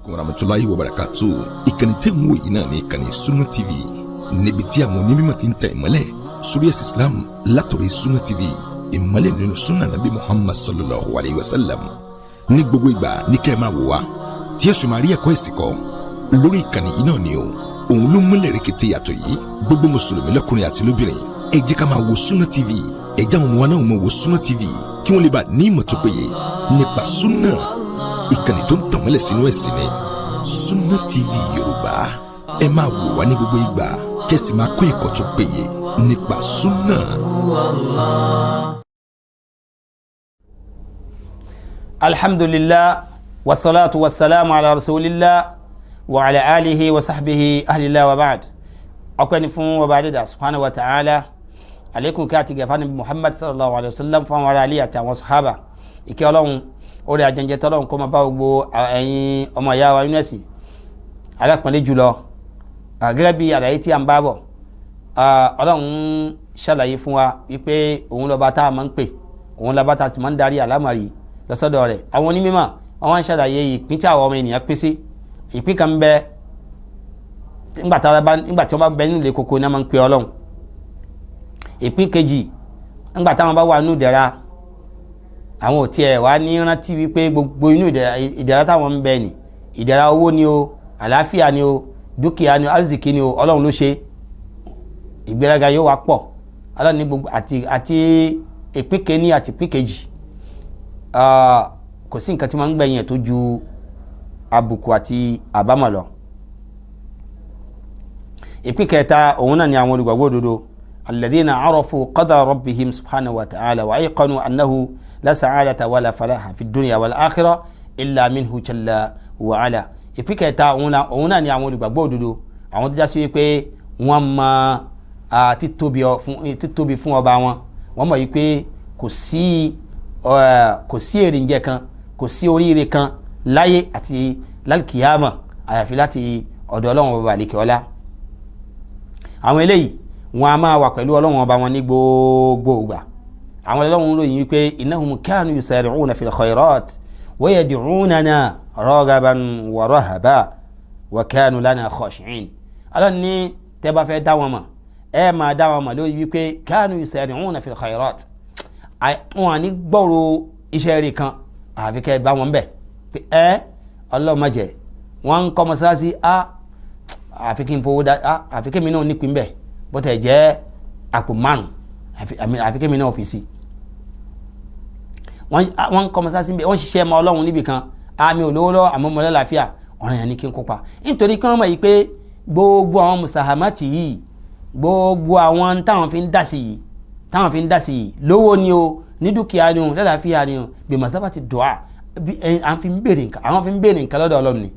[SPEAKER 3] Warahmatulahi wabarakatu. Ìkànnì tẹ́ ń wò yìí náà ní ìkànnì Sunna TV, níbi tí àwọn onímọ̀ ti ń tẹ̀ ìmọ́lẹ̀ sórí ẹ̀sìn Islam látọ̀rọ̀ Sunna TV, ìmọ́lẹ̀ nínú sunna nabi Muhammad sallallahu alayhi wa sallam. Ní gbogbo ìgbà ní kẹ́ ẹ máa wò wá, tí ẹ sì máa rí ẹ̀kọ́ ẹ̀sìn kọ́ lórí ìkànnì yìí náà ni o. Òun ló múlẹ̀ rẹ̀kẹ̀tẹ̀ yàtọ̀ yìí. Gbogbo mùsùlùmí lọ́kùnrin àti lóbìnrin, ẹ jẹ́ ká máa wo Sunna TV. Ẹ jẹ́ àwọn ọmọ wa náà máa wo Sunna TV kí wọ́n lè bá ní ìmọ̀ tó péye nípa sunna. Ìkànnì tó ń tàn mọ́lẹ̀ sínú ẹ̀sìn ni Sunna TV Yorùbá. Ẹ máa wò wá ní gbogbo ìgbà kẹ́sì máa kọ́ ẹ̀kọ́ tó péye nípa sunna.
[SPEAKER 2] Alhamdulillah, wasalaatu wasalaamu ala rasulillah wa ala alihi wa sahbihi ahlillah wa ba'd. Ọpẹ́ ni fún ọba adéda subhanahu wa ta'ala, alekun kí a ti gẹ̀fà ní Muhammad sallallahu alayhi wa sallam, fún àwọn ará alẹ́ àti àwọn sahaba. Ìkẹ́ Ọlọ́run, orí ajẹ́njẹ́ tọ́lọ́run kó máa bá gbogbo ẹ̀yin ọmọ ìyá wa nínú ẹ̀sìn alápọ̀nlé jùlọ. Gẹ́gẹ́ bí àlàyé tí a ń bá bọ̀, Ọlọ́run ṣàlàyé fún wa wípé òun lọ́ba tá a máa ń pè, òun lọ́ba tá a sì máa ń darí àlámọ̀rí lọ́sọ́dọ̀ rẹ̀. Àwọn onímọ̀ wọ́n ń ṣàlàyé ìpín tí àwọn ọmọ ènìyàn pín sí. Ìpín kan bẹ nígbà tí wọ́n bá bẹ nínú ilé koko ní wọ́n máa ń pè Ọlọ́run. Ìpín kejì, nígbà táwọn bá wà nínú ìdẹ̀ra, àwọn ò tiẹ̀ wá ní rántí wípé gbogbo inú ìdẹ̀ra táwọn ń bẹ ní ìdẹ̀ra owó ni o, àlàáfíà ni o, dúkìá ni o, arzikì ni o, Ọlọ́run ló ṣe. Ìgbéraga yóò wá pọ̀. Ọlọ́run ní gbogbo àti ìpín kejì àti ìpín kejì Kò sí nǹkan tí máa ń gbẹ̀yìn ẹ̀ tó ju àbùkù àti àbámọ̀ lọ. Ìpín kẹta, òun náà ni àwọn olùgbàgbọ́ òdodo, alladhina arafu qadara rabbihim subhanahu wa ta'ala wa ayqanu annahu la sa'adata wala falaha fi dunya wal akhirah illa minhu jalla wa ala. Ìpín kẹta, òun náà ni àwọn olùgbàgbọ́ òdodo, àwọn tó jásí wípé wọ́n mọ títóbi fún ọba wọn. Wọ́n mọ̀ wípé kò sí èrìǹjẹ kan, kò sí oríire kan láyé àti lálkìyàmà àyàfi láti ọ̀dọ̀ Ọlọ́run ọba àlekè ọlá. Àwọn eléyìí, wọn a máa wà pẹ̀lú Ọlọ́run ọba wọn ní gbogbo ìgbà. Àwọn Ọlọ́run ròyìn wípé innahum kanu yusari'una fil khairat wa yad'unana raghaban wa rahaban wa kanu lana khashi'in. Ọlọ́run ní tẹ́ bá fẹ́ dá wọn mọ̀, ẹ máa dá wọn mọ̀ lórí wípé kanu yusari'una fil khairat, wọn à ní gbọ́rọ̀ iṣẹ́ rẹ̀ kan àfi kẹ́ ẹ bá wọn bẹ̀ pé ẹ Ọlọ́run má jẹ́ wọ́n ń kọ́ mọ́sálásí á, àfi kí n fowó dá á, àfi kí mi náà nípìn bẹ̀, bó tẹ̀ jẹ́ àpò 5, àfi kí mi náà fi sí. Wọ́n ń kọ́ mọ́sálásí bẹ̀, wọ́n ṣiṣẹ́ ọmọ Ọlọ́run níbì kan, àmì olówó lọ́wọ́ àmọ́ mọ́ lálàáfíà, ọ̀ràn yẹn ní kí n kópa, nítorí kí wọ́n mọ̀ yìí pé gbogbo àwọn musahamati yìí, gbogbo àwọn táwọn fi ń dá sí yìí, táwọn fi ń dá sí yìí, lówó ni o, ní dúkìá ni o, lálàáfíà ni o, bí masaba ti dùá à ń fi ń béèrè nǹkan, àwọn fi ń béèrè nǹkan lọ́dọ̀ Ọlọ́run ni.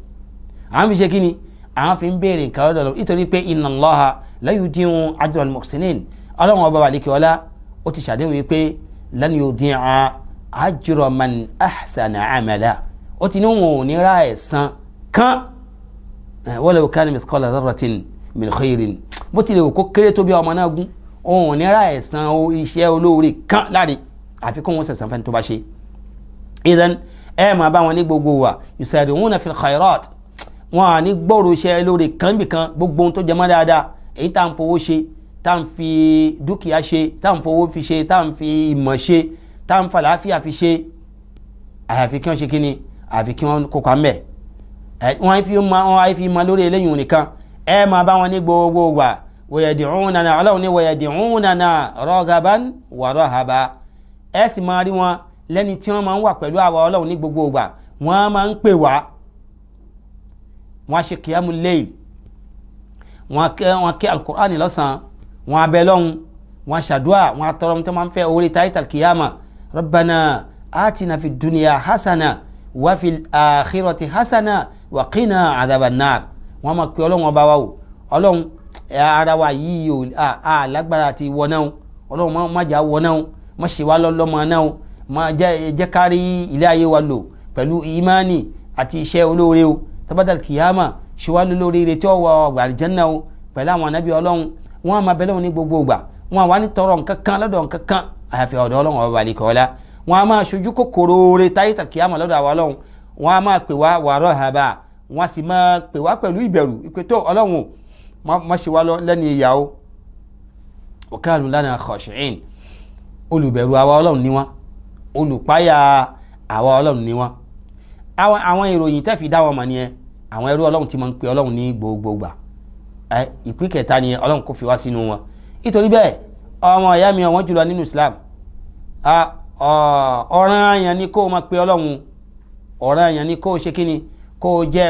[SPEAKER 2] Àwọn fi ṣe kí ni? Àwọn fi ń béèrè nǹkan lọ́dọ̀ Ọlọ́run, nítorí pé inna Allaha la yudi'u ajra al-muhsinin. Ọlọ́run ọba wàlíkì ọlá, ó ti ṣàdéhùn yìí pé lan yudi'a ajra man ahsana amala. Ó ti ní wọn ò ní ra ẹ̀san kan, walau kana mithqala dharratin min khairin, bó tilẹ̀ wò kó kéré tó bí ọmọ náà gún, òun ò ní ra ẹ̀san iṣẹ́ olóore kan láre, àfi kó wọn sẹ̀sán fẹ́ni tó bá ṣe. Idan, ẹ máa bá wọn ní gbogbo wa, yusari'una fil khairat, wọn à ní gbọ́rọ̀ iṣẹ́ lóore kan bì kan. Gbogbo ohun tó jẹ mọ́ dáadáa, èyí tá à ń fowó ṣe, tá à ń fi dúkìá ṣe, tá à ń fowó fi ṣe, tá à ń fi ìmọ̀ ṣe, tá à ń falàáfíà fi ṣe, àyàfi kí wọ́n ṣe kíni? Àfi kí wọ́n kópa mbẹ̀. Wọ́n á fi ma lórí eléyìí nìkan. Ẹ máa bá wọn ní gbogbo wa, wayad'unana, Ọlọ́run ní wayad'unana raghaban wa rahaba. Ẹ sì máa rí wọn lẹ́ni tí wọ́n máa ń wà pẹ̀lú àwa Ọlọ́run ní gbogbo ìgbà. Wọ́n máa ń pè wá, wọ́n á ṣe kíyámù layl, wọ́n ké alukur'ani lọ́sàn-án, wọ́n abẹ́ lọ́hùn, wọ́n ṣàdúà, wọ́n atọrọ tó máa ń fẹ́ orí táyítà kíyámà. Rabbana atina fi dunya hasana wa fil akhirati hasana wa qina adhaban nar. Wọ́n máa pe Ọlọ́run ọba wa o. Ọlọ́run, ara wa yìí o, a lágbára àti wọ náà o. Ọlọ́run, má jà wọ náà o, má ṣe wá lọ́mọ náà o, má jẹ́ kárí ilé ayé wa lò pẹ̀lú ìmánì àti iṣẹ́ olóore o. Tabadal kìyàmà, ṣe wá lórí ire tí ó wọ ọgbà àlìjẹ́nà o pẹ̀lú àwọn anábì Ọlọ́run. Wọ́n á máa bẹ lọ́wọ́ ní gbogbo ìgbà. Wọ́n á wá ní tọrọ nǹkan kan lọ́dọ̀ nǹkan kan àyàfi ọ̀dọ̀ Ọlọ́run ọba àlekè ọlá. Wọ́n á máa ṣojú kòkòrò oore táyé kìyàmà lọ́dọ̀ àwọn Ọlọ́run. Wọ́n á máa pè wá wàrọ̀ hàbà, wọ́n á sì máa pè wá pẹ̀lú ìbẹ̀rù ìpè tó Ọlọ́run, má ṣe wá lẹ́ni ìyà o. Wa kanu lana khashi'in. Olùbẹ̀rù àwa Ọlọ́run ni wọ́n, olùpáyà àwa Ọlọ́run ni wọ́n. Àwọn ìròyìn tẹ́ fi dá wọn mọ̀ nìyẹn, àwọn ẹrú Ọlọ́run tí máa ń pe Ọlọ́run ní gbogbogbà. Ẹ ìpín kẹta ni Ọlọ́run kò fi wá sínú wọn. Nítorí bẹ́ẹ̀, ọmọ ìyá mi ọ̀wọ́n jùlọ nínú Islam, ọ̀ràn àyàn ni kó o máa pe Ọlọ́run. Ọ̀ràn àyàn ni kó o ṣe kíni? Kó o jẹ́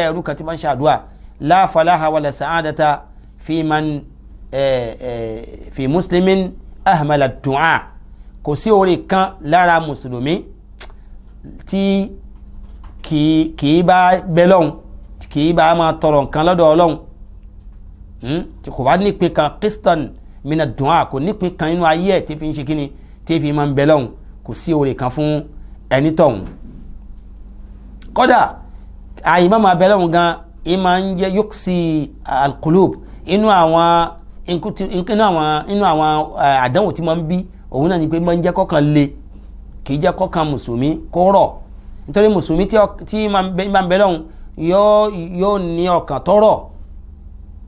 [SPEAKER 2] ẹrú kan tí bá ń ṣàdúà. La falaha wala sa'adata fi man fi muslimin ahmala du'a. Kò sí oore kan lára mùsùlùmí tí kì í bá bẹ lọ́hùn, kì í bá máa tọrọ nǹkan lọ́dọ̀ Ọlọ́hun, tí kò bá nípìn kan qistan mina du'a, kò nípìn kan nínú ayé ẹ̀ tí fi ń ṣe kíni, tí fi máa ń bẹ lọ́hùn, kò sí oore kan fún ẹni tọ̀hún. Kódà àyè má máa bẹ lọ́hùn gan, ì máa ń jẹ́ yuqsi alqulub. Inú àwọn àdánwò tí máa ń bí òun náà ni pé máa ń jẹ́ kọ́kàn le, kì í jẹ́ kọ́kàn mùsùlùmí kó rọ̀, nítorí mùsùlùmí tí máa ń bẹ lọ́hùn yóò ní ọkàn tọ́rọ̀,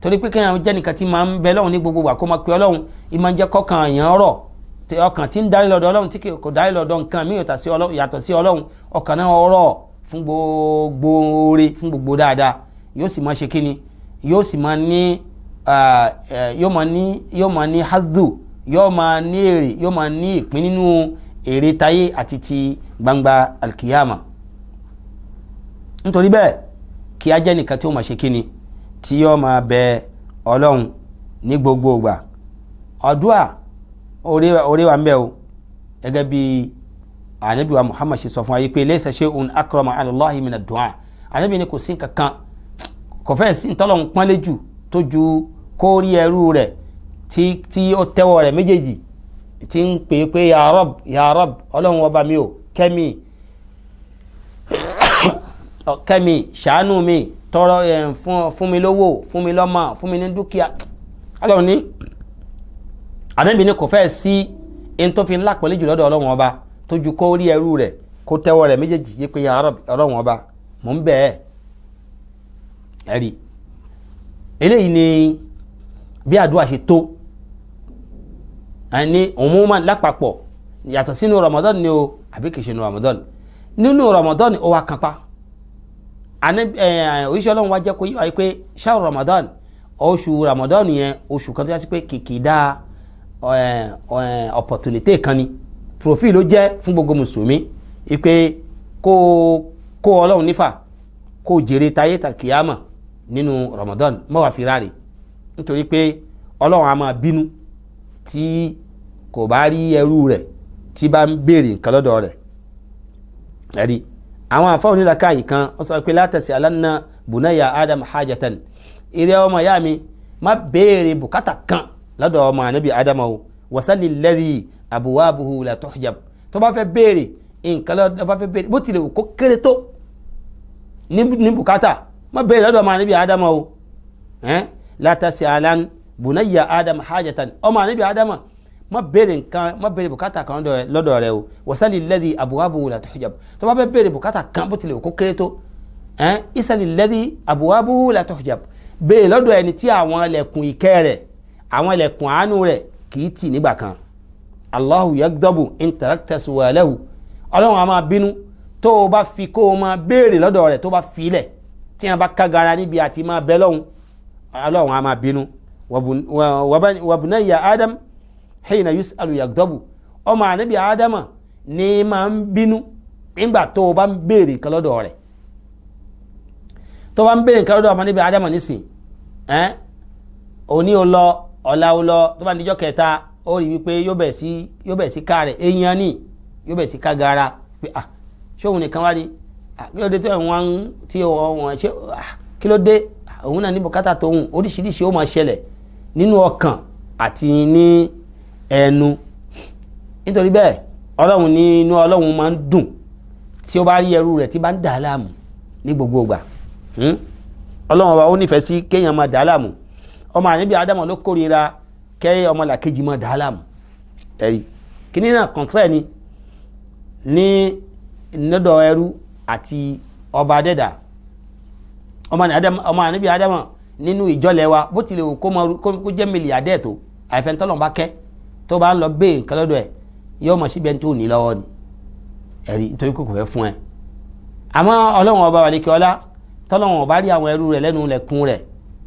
[SPEAKER 2] torí pé kéèyàn jẹ́ nìkan tí máa ń bẹ lọ́hùn ní gbogbo ìgbà, kó máa pe Ọlọ́hun, ì máa ń jẹ́ kọ́kàn èèyàn rọ̀. Ọkàn tí ń darí lọ́dọ̀ Ọlọ́hun, tí kò darí lọ́dọ̀ nǹkan míì yàtọ̀ sí Ọlọ́hun, ọkàn náà rọ̀ fún gbogbo oore, fún gbogbo dáadáa. Yóò sì máa ṣe kíni? Yóò sì máa ní yóò máa ní yóò máa ní hazu, yóò máa ní èrè, yóò máa ní ìpín nínú èrè táyé àti ti gbangba alkiyama. Nítorí bẹ́ẹ̀, kí a jẹ́ nìkan tí ó máa ṣe kíni, tí yóò máa bẹ Ọlọ́run ní gbogbo ìgbà. Àdúà orí wa ń bẹ o, gẹ́gẹ́ bí Ànábì wa Muhammad ṣe sọ fún wa yìí pé laysa shay'un akrama ala Allahi mina du'a. Ànábì ní kò sí kankan, kò fẹ́ sí ntọ́lọ́hún pọ́nlé jù tó ju kó rí ẹrú rẹ̀ tí ó tẹ́wọ́ rẹ̀ méjèèjì, tí ń pè é pé ya Rabb, ya Rabb, Ọlọ́run ọba mi ò, kẹ́mi, kẹ́mi, ṣàánú mi, tọrọ ẹ̀ fún mi lówó, fún mi lọ́mọ, fún mi ní dúkìá. Ọlọ́run ní, Ànábì ní kò fẹ́ sí ẹni tó fi ńlá pẹ̀lú jù lọ́dọ̀ Ọlọ́run ọba tó ju kó rí ẹrú rẹ̀ kó tẹ́wọ́ rẹ̀ méjèèjì yé pé ya Rabb, Ọlọ́run ọba, mò ń bẹ̀ ẹ́. Ẹ̀rí eléyìí ni bí àdúrà ṣe tó ní umuman lápapọ̀, yàtọ̀ sínú Ramadan ni o àbí kìí ṣe nínú Ramadan. Nínú Ramadan, ó wá kápá òjíṣẹ́ Ọlọ́run wá jẹ́ kó yíwáyé pé ṣáà Ramadan, oṣù Ramadan yẹn, oṣù kan tó yà sí pé kìkìdá opportunity kan ni, profile ló jẹ́ fún gbogbo mùsùlùmí ipe kó Ọlọ́run nífà, kó jèrè táyé tàkìyàmà nínú Ramadan. Má wàá fi ráre, nítorí pé Ọlọ́run á máa bínú tí kò bá rí ẹrú rẹ̀ tí bá ń béèrè nǹkan lọ́dọ̀ rẹ̀. Ẹ̀rí àwọn àfáwọn onílàkàyè kan, ó sọ pé la tas'alanna bunaya Adam hajatan, ìrẹ́ ọmọ ìyá mi, má béèrè bùkátà kan lọ́dọ̀ ọmọ ànábì Adam o. Wasali alladhi abwabuhu la tuhjab. Tó bá fẹ́ béèrè nǹkan lọ́dọ̀, bá fẹ́ béèrè, bó tilẹ̀ wù kó kéré tó ní bùkátà, má béèrè lọ́dọ̀ ọmọ ànábì Adam o. La tas'alan bunayya Adam hajatan, ọmọ ànábì Adam, má béèrè nǹkan, má béèrè bùkátà kan lọ́dọ̀ rẹ o. Wasali alladhi abwabuhu la tuhjab. Tó bá fẹ́ béèrè bùkátà kan, bó tilẹ̀ wù kó kéré tó, isali alladhi abwabuhu la tuhjab, béèrè lọ́dọ̀ ẹni tí àwọn ẹlẹ́kùn ìkẹ́ rẹ̀, àwọn ẹlẹ́kùn àánú rẹ̀ kì í tì nígbà kan. Allahu yagdabu in tarakta su'alahu. Ọlọ́run a máa bínú tó o bá fi kó o máa béèrè lọ́dọ̀ rẹ̀, tó bá filẹ̀ tí wọn bá kágara níbi àti máa bẹ lọ́hùn, Ọlọ́run a máa bínú. Wa bunayya Adam hina yus'alu yagdabu. Ọmọ ànábì Ádámà ní máa ń bínú nígbà tó o bá ń béèrè nǹkan lọ́dọ̀ rẹ̀. Tó bá ń béèrè nǹkan lọ́dọ̀ ọmọ ànábì Ádámà nísìn ẹ́n, òní o lọ, ọ̀la o lọ, tó bá níjọ́ kẹta, ó rí wípé yóò bẹ̀ sí ká rẹ̀ èèyàn ní, yóò bẹ̀ sí ká gara pé, ah, ṣé òun nìkan wá ní? Ah, kí ló dé tó ẹ̀ wọ́n tí wọ́n ṣe? Ah, kí ló dé? Òun náà ní bùkátà tóun. Oríṣiríṣi ó máa ṣẹlẹ̀ nínú ọkàn àti ní ẹnu. Nítorí bẹ́ẹ̀, Ọlọ́run ní inú Ọlọ́run máa ń dùn tí ó bá rí ẹrú rẹ̀ tí bá ń dà á láàmú ní gbogbo ìgbà. Ọlọ́run ọba, ó nífẹ̀ẹ́ sí kéèyàn máa dà á láàmú. Ọmọ àníbi Ádámọ̀ ló kórìíra kẹ́ ọmọlàkejì máa dà á láàmú. Ẹ̀rí kíní náà kọ̀ǹtrẹ̀ ni ní lọ́dọ̀ ẹrú àti ọba adẹ́dà. Ọmọ àníbi Ádámọ̀ nínú ìjọlẹ̀ wa, bó tilẹ̀ wù kó jẹ́ mílíọ̀dẹ́ tó, àìfẹ́ntọ́lọ́n bá kẹ́, tó bá ń lọ bẹ́ẹ̀ nǹkan lọ́dọ̀ ẹ̀, yóò mọ̀ síbi ẹni tó ní lọ́wọ́ ni. Ẹ̀rí, nítorí kò fẹ́ fún ẹ. Àmọ́ Ọlọ́run ọba wàlíkẹ́ ọlá, tọ́lọ́run ọba rí àwọn ẹrú rẹ̀ lẹ́nu lẹ̀kùn rẹ̀,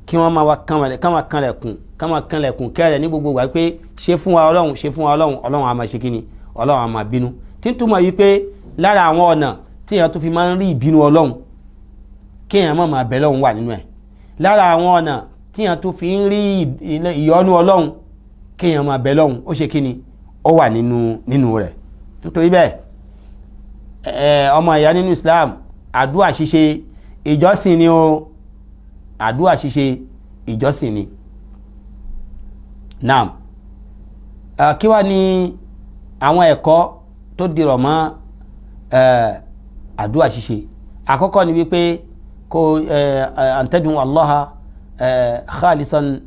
[SPEAKER 2] kí wọ́n máa wá kánlẹ̀kùn, ká máa kanlẹ̀kùn kẹ́rẹ̀ ní gbogbo ìgbà pé ṣe fún wa Ọlọ́run, ṣe fún wa Ọlọ́run, Ọlọ́run á máa ṣe kíni? Ọlọ́run á máa bínú. Tí ń túmọ̀ yìí pé lára àwọn ọ̀nà tí èèyàn tó fi máa ń rí ìbínú Ọlọ́run, kéèyàn má máa bẹ lọ́hùn, wà nínú ẹ̀. Lára àwọn ọ̀nà tí èèyàn tó fi ń rí ìyọ́nú Ọlọ́run, kéèyàn máa bẹ lọ́hùn, ó ṣe kíni? Ó wà nínú rẹ̀. Nítorí bẹ́ẹ̀, ọmọ ìyá nínú Islam, àdúà ṣíṣe ìjọsìn ni o. Àdúà ṣíṣe ìjọsìn ni. Naam, kí wá ní àwọn ẹ̀kọ́ tó dìrọ̀ mọ́ àdúà ṣíṣe? Àkọ́kọ́ ni wípé kó an tad'u Allaha khalisan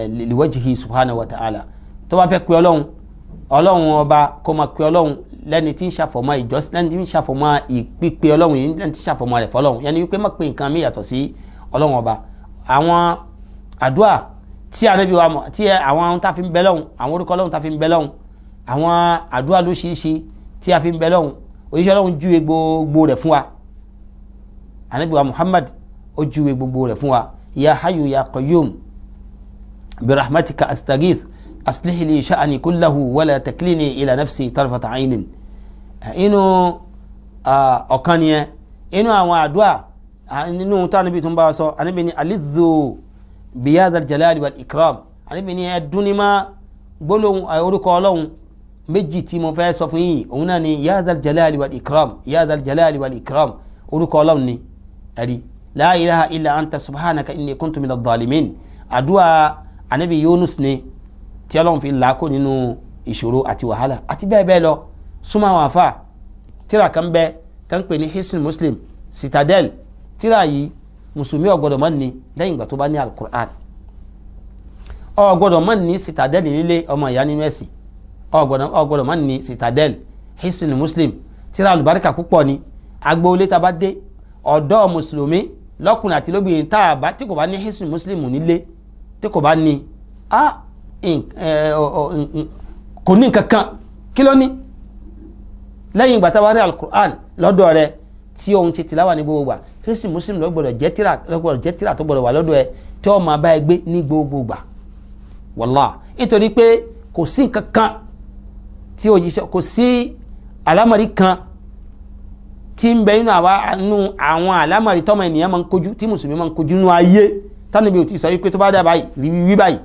[SPEAKER 2] liwajhihi subhanahu wa ta'ala. Tó bá fẹ́ pe Ọlọ́run, Ọlọ́run ọba, kó máa pe Ọlọ́run lẹ́ni tí ń ṣàfọ̀mọ́ ìjọsìn, lẹ́ni tí ń ṣàfọ̀mọ́ ìpípe Ọlọ́run yìí, lẹ́ni tí ń ṣàfọ̀mọ́ rẹ̀ fọlọ́run. Yẹn ni wípé má pe nǹkan mi yàtọ̀ sí Ọlọ́run ọba. Àwọn àdúà tí Ànábì wa mọ̀, tí àwọn tá a fi ń bẹ lọ́hùn, àwọn orúkọ Ọlọ́run tá a fi ń bẹ lọ́hùn, àwọn àdúà lóṣìṣì tí a fi ń bẹ lọ́hùn, òjíṣẹ́ Ọlọ́run júwe gbogbo rẹ̀ fún wa. Ànábì wa Muhammad, ó júwe gbogbo rẹ̀ fún wa. Ya hayyu ya qayyum birahmatika astaghith. aslih li sha'ani kullahu wala taklini ila nafsi tarfata aynin. Inú ọ̀kan nìyẹn inú àwọn àdúrà nínú tá anabi tó ń bá wa sọ. Anabi ní alidhu biyadal jalali wal ikram. Anabi ní ẹdúnímá gbólóhùn orúkọ Ọlọ́hun méjì tí mo fẹ́ sọ fún yín, òun náà ni yadal jalali wal ikram, yadal jalali wal ikram, orúkọ Ọlọ́hun ni. Ẹ̀rí la ilaha illa anta subhanaka inni kuntu minadh dhalimin, àdúrà anabi Yunus ni tí Ọlọ́hun fi làákò nínú ìṣòro àti wàhálà àti bẹ́ẹ̀ bẹ́ẹ̀ lọ. Súnmọ́ àwọn àfa tíra kan bẹ tán pè ní Hisnul Muslim Citadel. Tíra yìí mùsùlùmí ò gbọ́dọ̀ má ní lẹ́yìn ìgbà tó bá ní alukur'an. Ò gbọ́dọ̀ má ní Citadel nílé, ọmọ ìyá nínú ẹ̀sìn. Ò gbọ́dọ̀ má ní Citadel Hisnul Muslim. Tíra alùbáríkà púpọ̀ ni. Agboolé tá a bá dé ọ̀dọ́ mùsùlùmí lọ́kùnrin àti lóbìnrin tá a bá tí kò bá ní Hisnul Muslim nílé, tí kò bá ní kò ní nǹkan kan. Kí ló ní lẹ́yìn ìgbà tá a bá rí alukur'an lọ́dọ̀ rẹ tí òun ṣe tìláwà ní gbogbo gbà? Hisnul Muslim ló gbọ́dọ̀ jẹ́ tíra, ló gbọ́dọ̀ jẹ́ tíra tó gbọ́dọ̀ wà lọ́dọ̀ ẹ tí ó máa bá ẹ gbé ní gbogbo gbà, wàlá. Nítorí pé kò sí nǹkan kan tí òjíṣẹ́, kò sí àlámọ̀rí kan tí ń bẹ nínú àwa nínú àwọn àlámọ̀rí tọ́mọ ènìyàn máa ń kojú, tí mùsùlùmí máa ń kojú nínú ayé, tánàbí ò ti sọ wípé tó bá dà báyìí rí wí báyìí,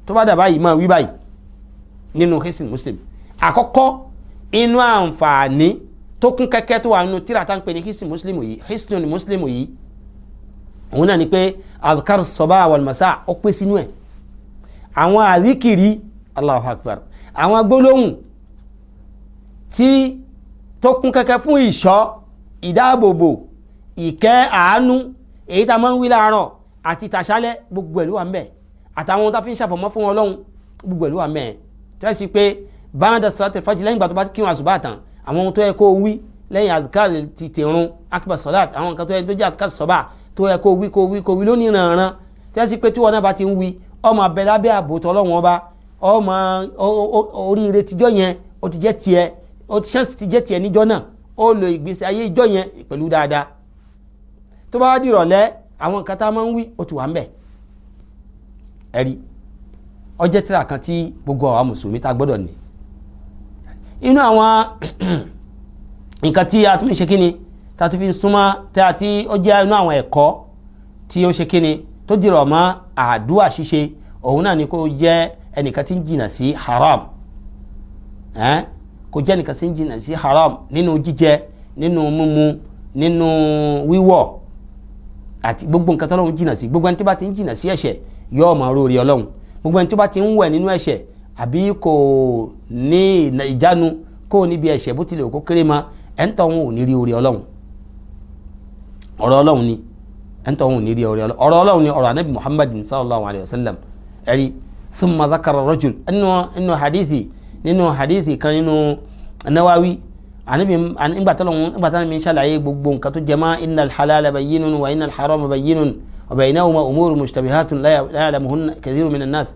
[SPEAKER 2] tó bá dà báyìí máa wí báyìí nínú Hisnul Muslim. Àkọ́kọ́ inú àǹfààní tó kún kẹ́kẹ́ tó wà nínú tíra tá ń pè ní Hisnul Muslim yìí, Hisnul Muslim yìí, òun náà ni pé adhkar sabah wal masa ó pé sínú ẹ̀. Àwọn àríkìrí, Allahu Akbar, àwọn gbólóhùn tí tó kún kẹ́kẹ́ fún ìṣọ́, ìdáàbòbò, ìkẹ́, àánú, èyí tá a máa ń wí láàárọ̀ àti tàṣálẹ́, gbogbo ẹ̀ ló wà ń bẹ̀. Àtàwọn tó fi ń ṣàfọ̀mọ́ fún Ọlọ́run, gbogbo ẹ̀ ló wà ń bẹ̀. Tó yẹ sí pé ba'da salati fajr, lẹ́yìn ìgbà tó bá kírun àsùbá tán, àwọn ohun tó yẹ kó wí lẹ́yìn azkar ti tìrun akbar salat, àwọn nǹkan tó yẹ tó jẹ́ azkar sọ́bà tó yẹ kó wí, kó wí, kó wí lónìí rànran. Tó yẹ sí pé tí wọn náà bá ti ń wí, ọmọ abẹ lábẹ́ ààbò tọ́lọ́wọ́n ọba, ọmọ oríire tíjọ́ yẹn ó ti jẹ́ tiẹ̀, ó ti ṣẹ́ǹsì ti jẹ́ tiẹ̀ níjọ́ náà, ó lo ìgbésí ayé ìjọ́ yẹn pẹ̀lú dáadáa. Tó bá dìrọ̀lẹ́, àwọn nǹkan tá a máa ń wí, ó ti wà ń bẹ̀. Ẹ̀rí ó jẹ́ tírà kan tí gbogbo àwa mùsùlùmí tá a gbọ́dọ̀ ní. Inú àwọn nǹkan tí a tún ń ṣe kíni, tá a tún fi ń súnmọ́, tí a ti ó jẹ́ inú àwọn ẹ̀kọ́ tí ó ṣe kíni tó dìrọ̀ mọ́ àdúrà ṣíṣe, òun náà ni kó jẹ́ ẹnìkan tí ń jìnnà sí haram, kó jẹ́ ẹnìkan tí ń jìnnà sí haram nínú jíjẹ, nínú mímu, nínú wíwọ̀ àti gbogbo nǹkan tọ́lọ́run jìnnà sí. Gbogbo ẹni tó bá ti ń jìnnà sí ẹ̀ṣẹ̀ yóò máa róore Ọlọ́run. Gbogbo ẹni tó bá ti ń wẹ̀ nínú ẹ̀ṣẹ̀ àbí kò ní ìjánu kó níbi ẹ̀ṣẹ̀ bó tilẹ̀ kó kéré ma, ẹ̀ ń tọ́ wọn ò ní rí oore Ọlọ́run. Ọ̀rọ̀ Ọlọ́run ni, ẹ̀ ń tọ́ wọn ò ní rí oore Ọlọ́run. Ọ̀rọ̀ Ọlọ́run ni ọ̀rọ̀ anabi Muhammad sallallahu alayhi wa sallam. Ẹ̀rí thumma dhakara rajul nínú hadithi kan nínú Nawawi, anabi nígbà tó lọ́wọ́, nígbà tó lọ́wọ́ mi ń ṣàlàyé gbogbo nǹkan tó jẹ mọ́ innal halala bayyinun wa innal harama bayyinun wa baynahuma umurun mushtabihatun la ya'lamuhunna kathirun minan nas,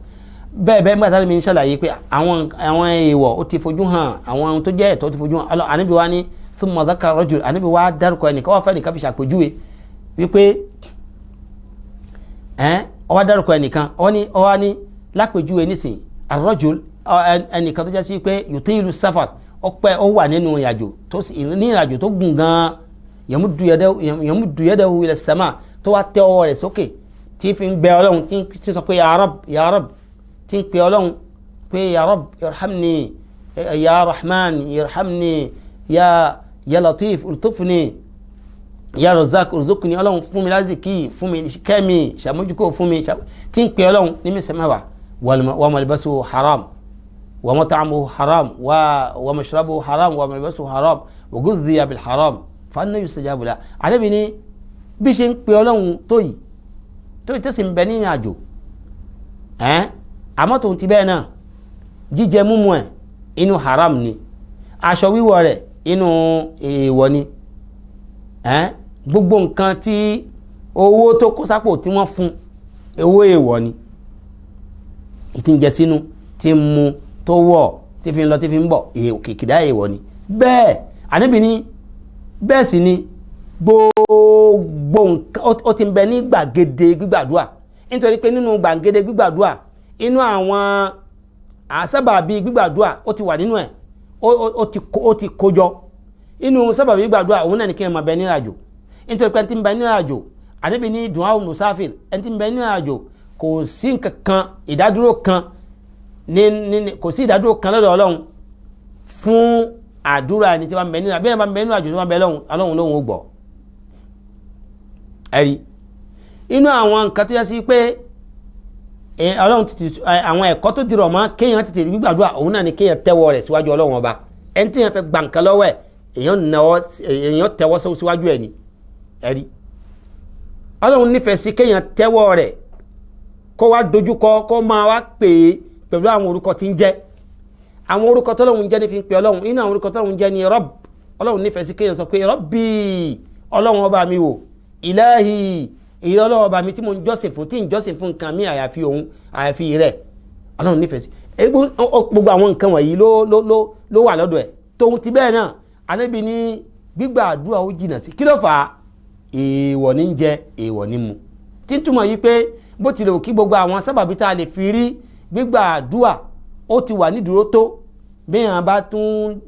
[SPEAKER 2] bẹ́ẹ̀ bẹ́ẹ̀. Nígbà tó lọ́wọ́ mi ń ṣàlàyé pé àwọn èèwọ̀ ó ti fojú hàn, àwọn ohun tó jẹ́ ẹ̀tọ́ ó ti fojú hàn, anabi wa ní thumma dhakara rajul, anabi wa dárúkọ ẹnìkan, wọ́n fẹ́ nìkan fi ṣàpèjúwe wípé ẹ̀ ó wá dárúkọ ẹnìkan, ó wá ní lápèjúwe nísìn ar-rajul, ẹnìkan tó jẹ́ sí pé yutilu safar, ó pẹ́ ó wà nínú ìrìnàjò tó sì ní ìrìnàjò tó gùn gan-an, yamuddu yadahu ila sama, tó wá tẹ ọwọ́ rẹ̀ sókè tí fi ń bẹ Ọlọ́run, tí ń sọ pé ya Rabb, ya Rabb, tí ń pe Ọlọ́run pé ya Rabb irhamni, ya Rahman irhamni, ya Latif ultufni, ya Razak urzuqni, Ọlọ́run fún mi lásìkí, fún mi, kẹ́mi, ṣàmójúkò fún mi, tí ń pe Ọlọ́run ní mísẹ́mẹ́wàá, wa malbasuhu haram wa mat'amuhu haram wa mashrabuhu haram wa malbasuhu haram wa ghudhiya bil haram fa anna yustajabu lahu. Ànábì ní bí ṣe ń pe Ọlọ́run tó yìí tó yìí tó sì ń bẹ ní ìrìn àjò ẹ́n, àmọ́ tòun ti bẹ́ẹ̀ náà, jíjẹ múmu ẹ̀ inú haram ni, aṣọ wíwọ̀ rẹ̀ inú èèwọ̀ ni, ẹ́n, gbogbo nǹkan tí owó tó kó sápò tí wọ́n fún, owó èèwọ̀ ni, ìtí ń jẹ sínú, tí ń mu, tó wọ̀, tí fi ń lọ, tí fi ń bọ̀, kìkìdá èèwọ̀ ni. Bẹ́ẹ̀ Ànábì ní bẹ́ẹ̀ sì ni gbogbo nǹkan ó ti ń bẹ ní gbàgede gbígbàdúà, nítorí pé nínú gbàgede gbígbàdúà, inú àwọn Sábàbí gbígbàdúà ó ti wà nínú ẹ̀, ó ti kójọ inú sábàbí gbígbàdúà. Òun náà ní kéèyàn máa bẹ nínú àjò, nítorí pé ẹni tí ń bẹ nínú àjò, àdébí ní du'a musafir, ẹni tí ń bẹ nínú àjò, kò sí nǹkan kan, ìdádúró kan ní, kò sí ìdádúró kan lọ́dọ̀ Ọlọ́run fún àdúrà ẹni tí wọ́n bẹ nínú àbí ẹni bá ń bẹ nínú àjò tí wọ́n bẹ lọ́hùn, Ọlọ́run lóhùn ó gbọ́. Ẹ̀rí inú àwọn nǹkan tó yẹ sí pé Ọlọ́run tètè, àwọn ẹ̀kọ́ tó dirọ̀ mọ́ kéèyàn tètè gbígbàdúrà, òun náà ni kéèyàn tẹ́wọ́ rẹ̀ síwájú Ọlọ́run Ọba. Ẹni tí èèyàn fẹ́ gba nǹkan lọ́wọ́ ẹ̀, èèyàn nawọ́, èèyàn tẹ́wọ́ síwájú ẹ̀ ni. Ẹ̀rí Ọlọ́run nífẹ̀ẹ́ sí kéèyàn tẹ́wọ́ rẹ̀, kó wá dojúkọ, kó máa wá pè é pẹ̀lú àwọn orúkọ tí ń jẹ́, àwọn orúkọ tọ́lọ́run jẹ́ ní fi ń pè Ọlọ́run. Inú àwọn orúkọ tọ́lọ́run jẹ́ ní Rabb. Ọlọ́run nífẹ̀ẹ́ sí kéèyàn sọ pé Rabbi, Ọlọ́run Ọba mi wò, Ilahi, ìyá Ọlọ́run Ọba mi tí mo ń jọ́sìn fún, tí ń jọ́sìn fún nǹkan mi àyàfi òun, àyàfi rẹ̀. Ọlọ́run nífẹ̀ẹ́ sí gbogbo àwọn nǹkan wọ̀nyí ló wà lọ́dọ̀ ẹ̀. Tóun ti bẹ́ẹ̀ náà, Ànábì ní gbígbà àdúrà ó jìnà sí. Kí ló fà á? Èèwọ̀ ní jẹ, èèwọ̀ ní mu, tí ń túmọ̀ yìí pé bó tilẹ̀ wù kí gbogbo àwọn sábàbí tá a lè fi rí gbígbà àdúrà ó ti wà nídúró tó, bí yàn bá tún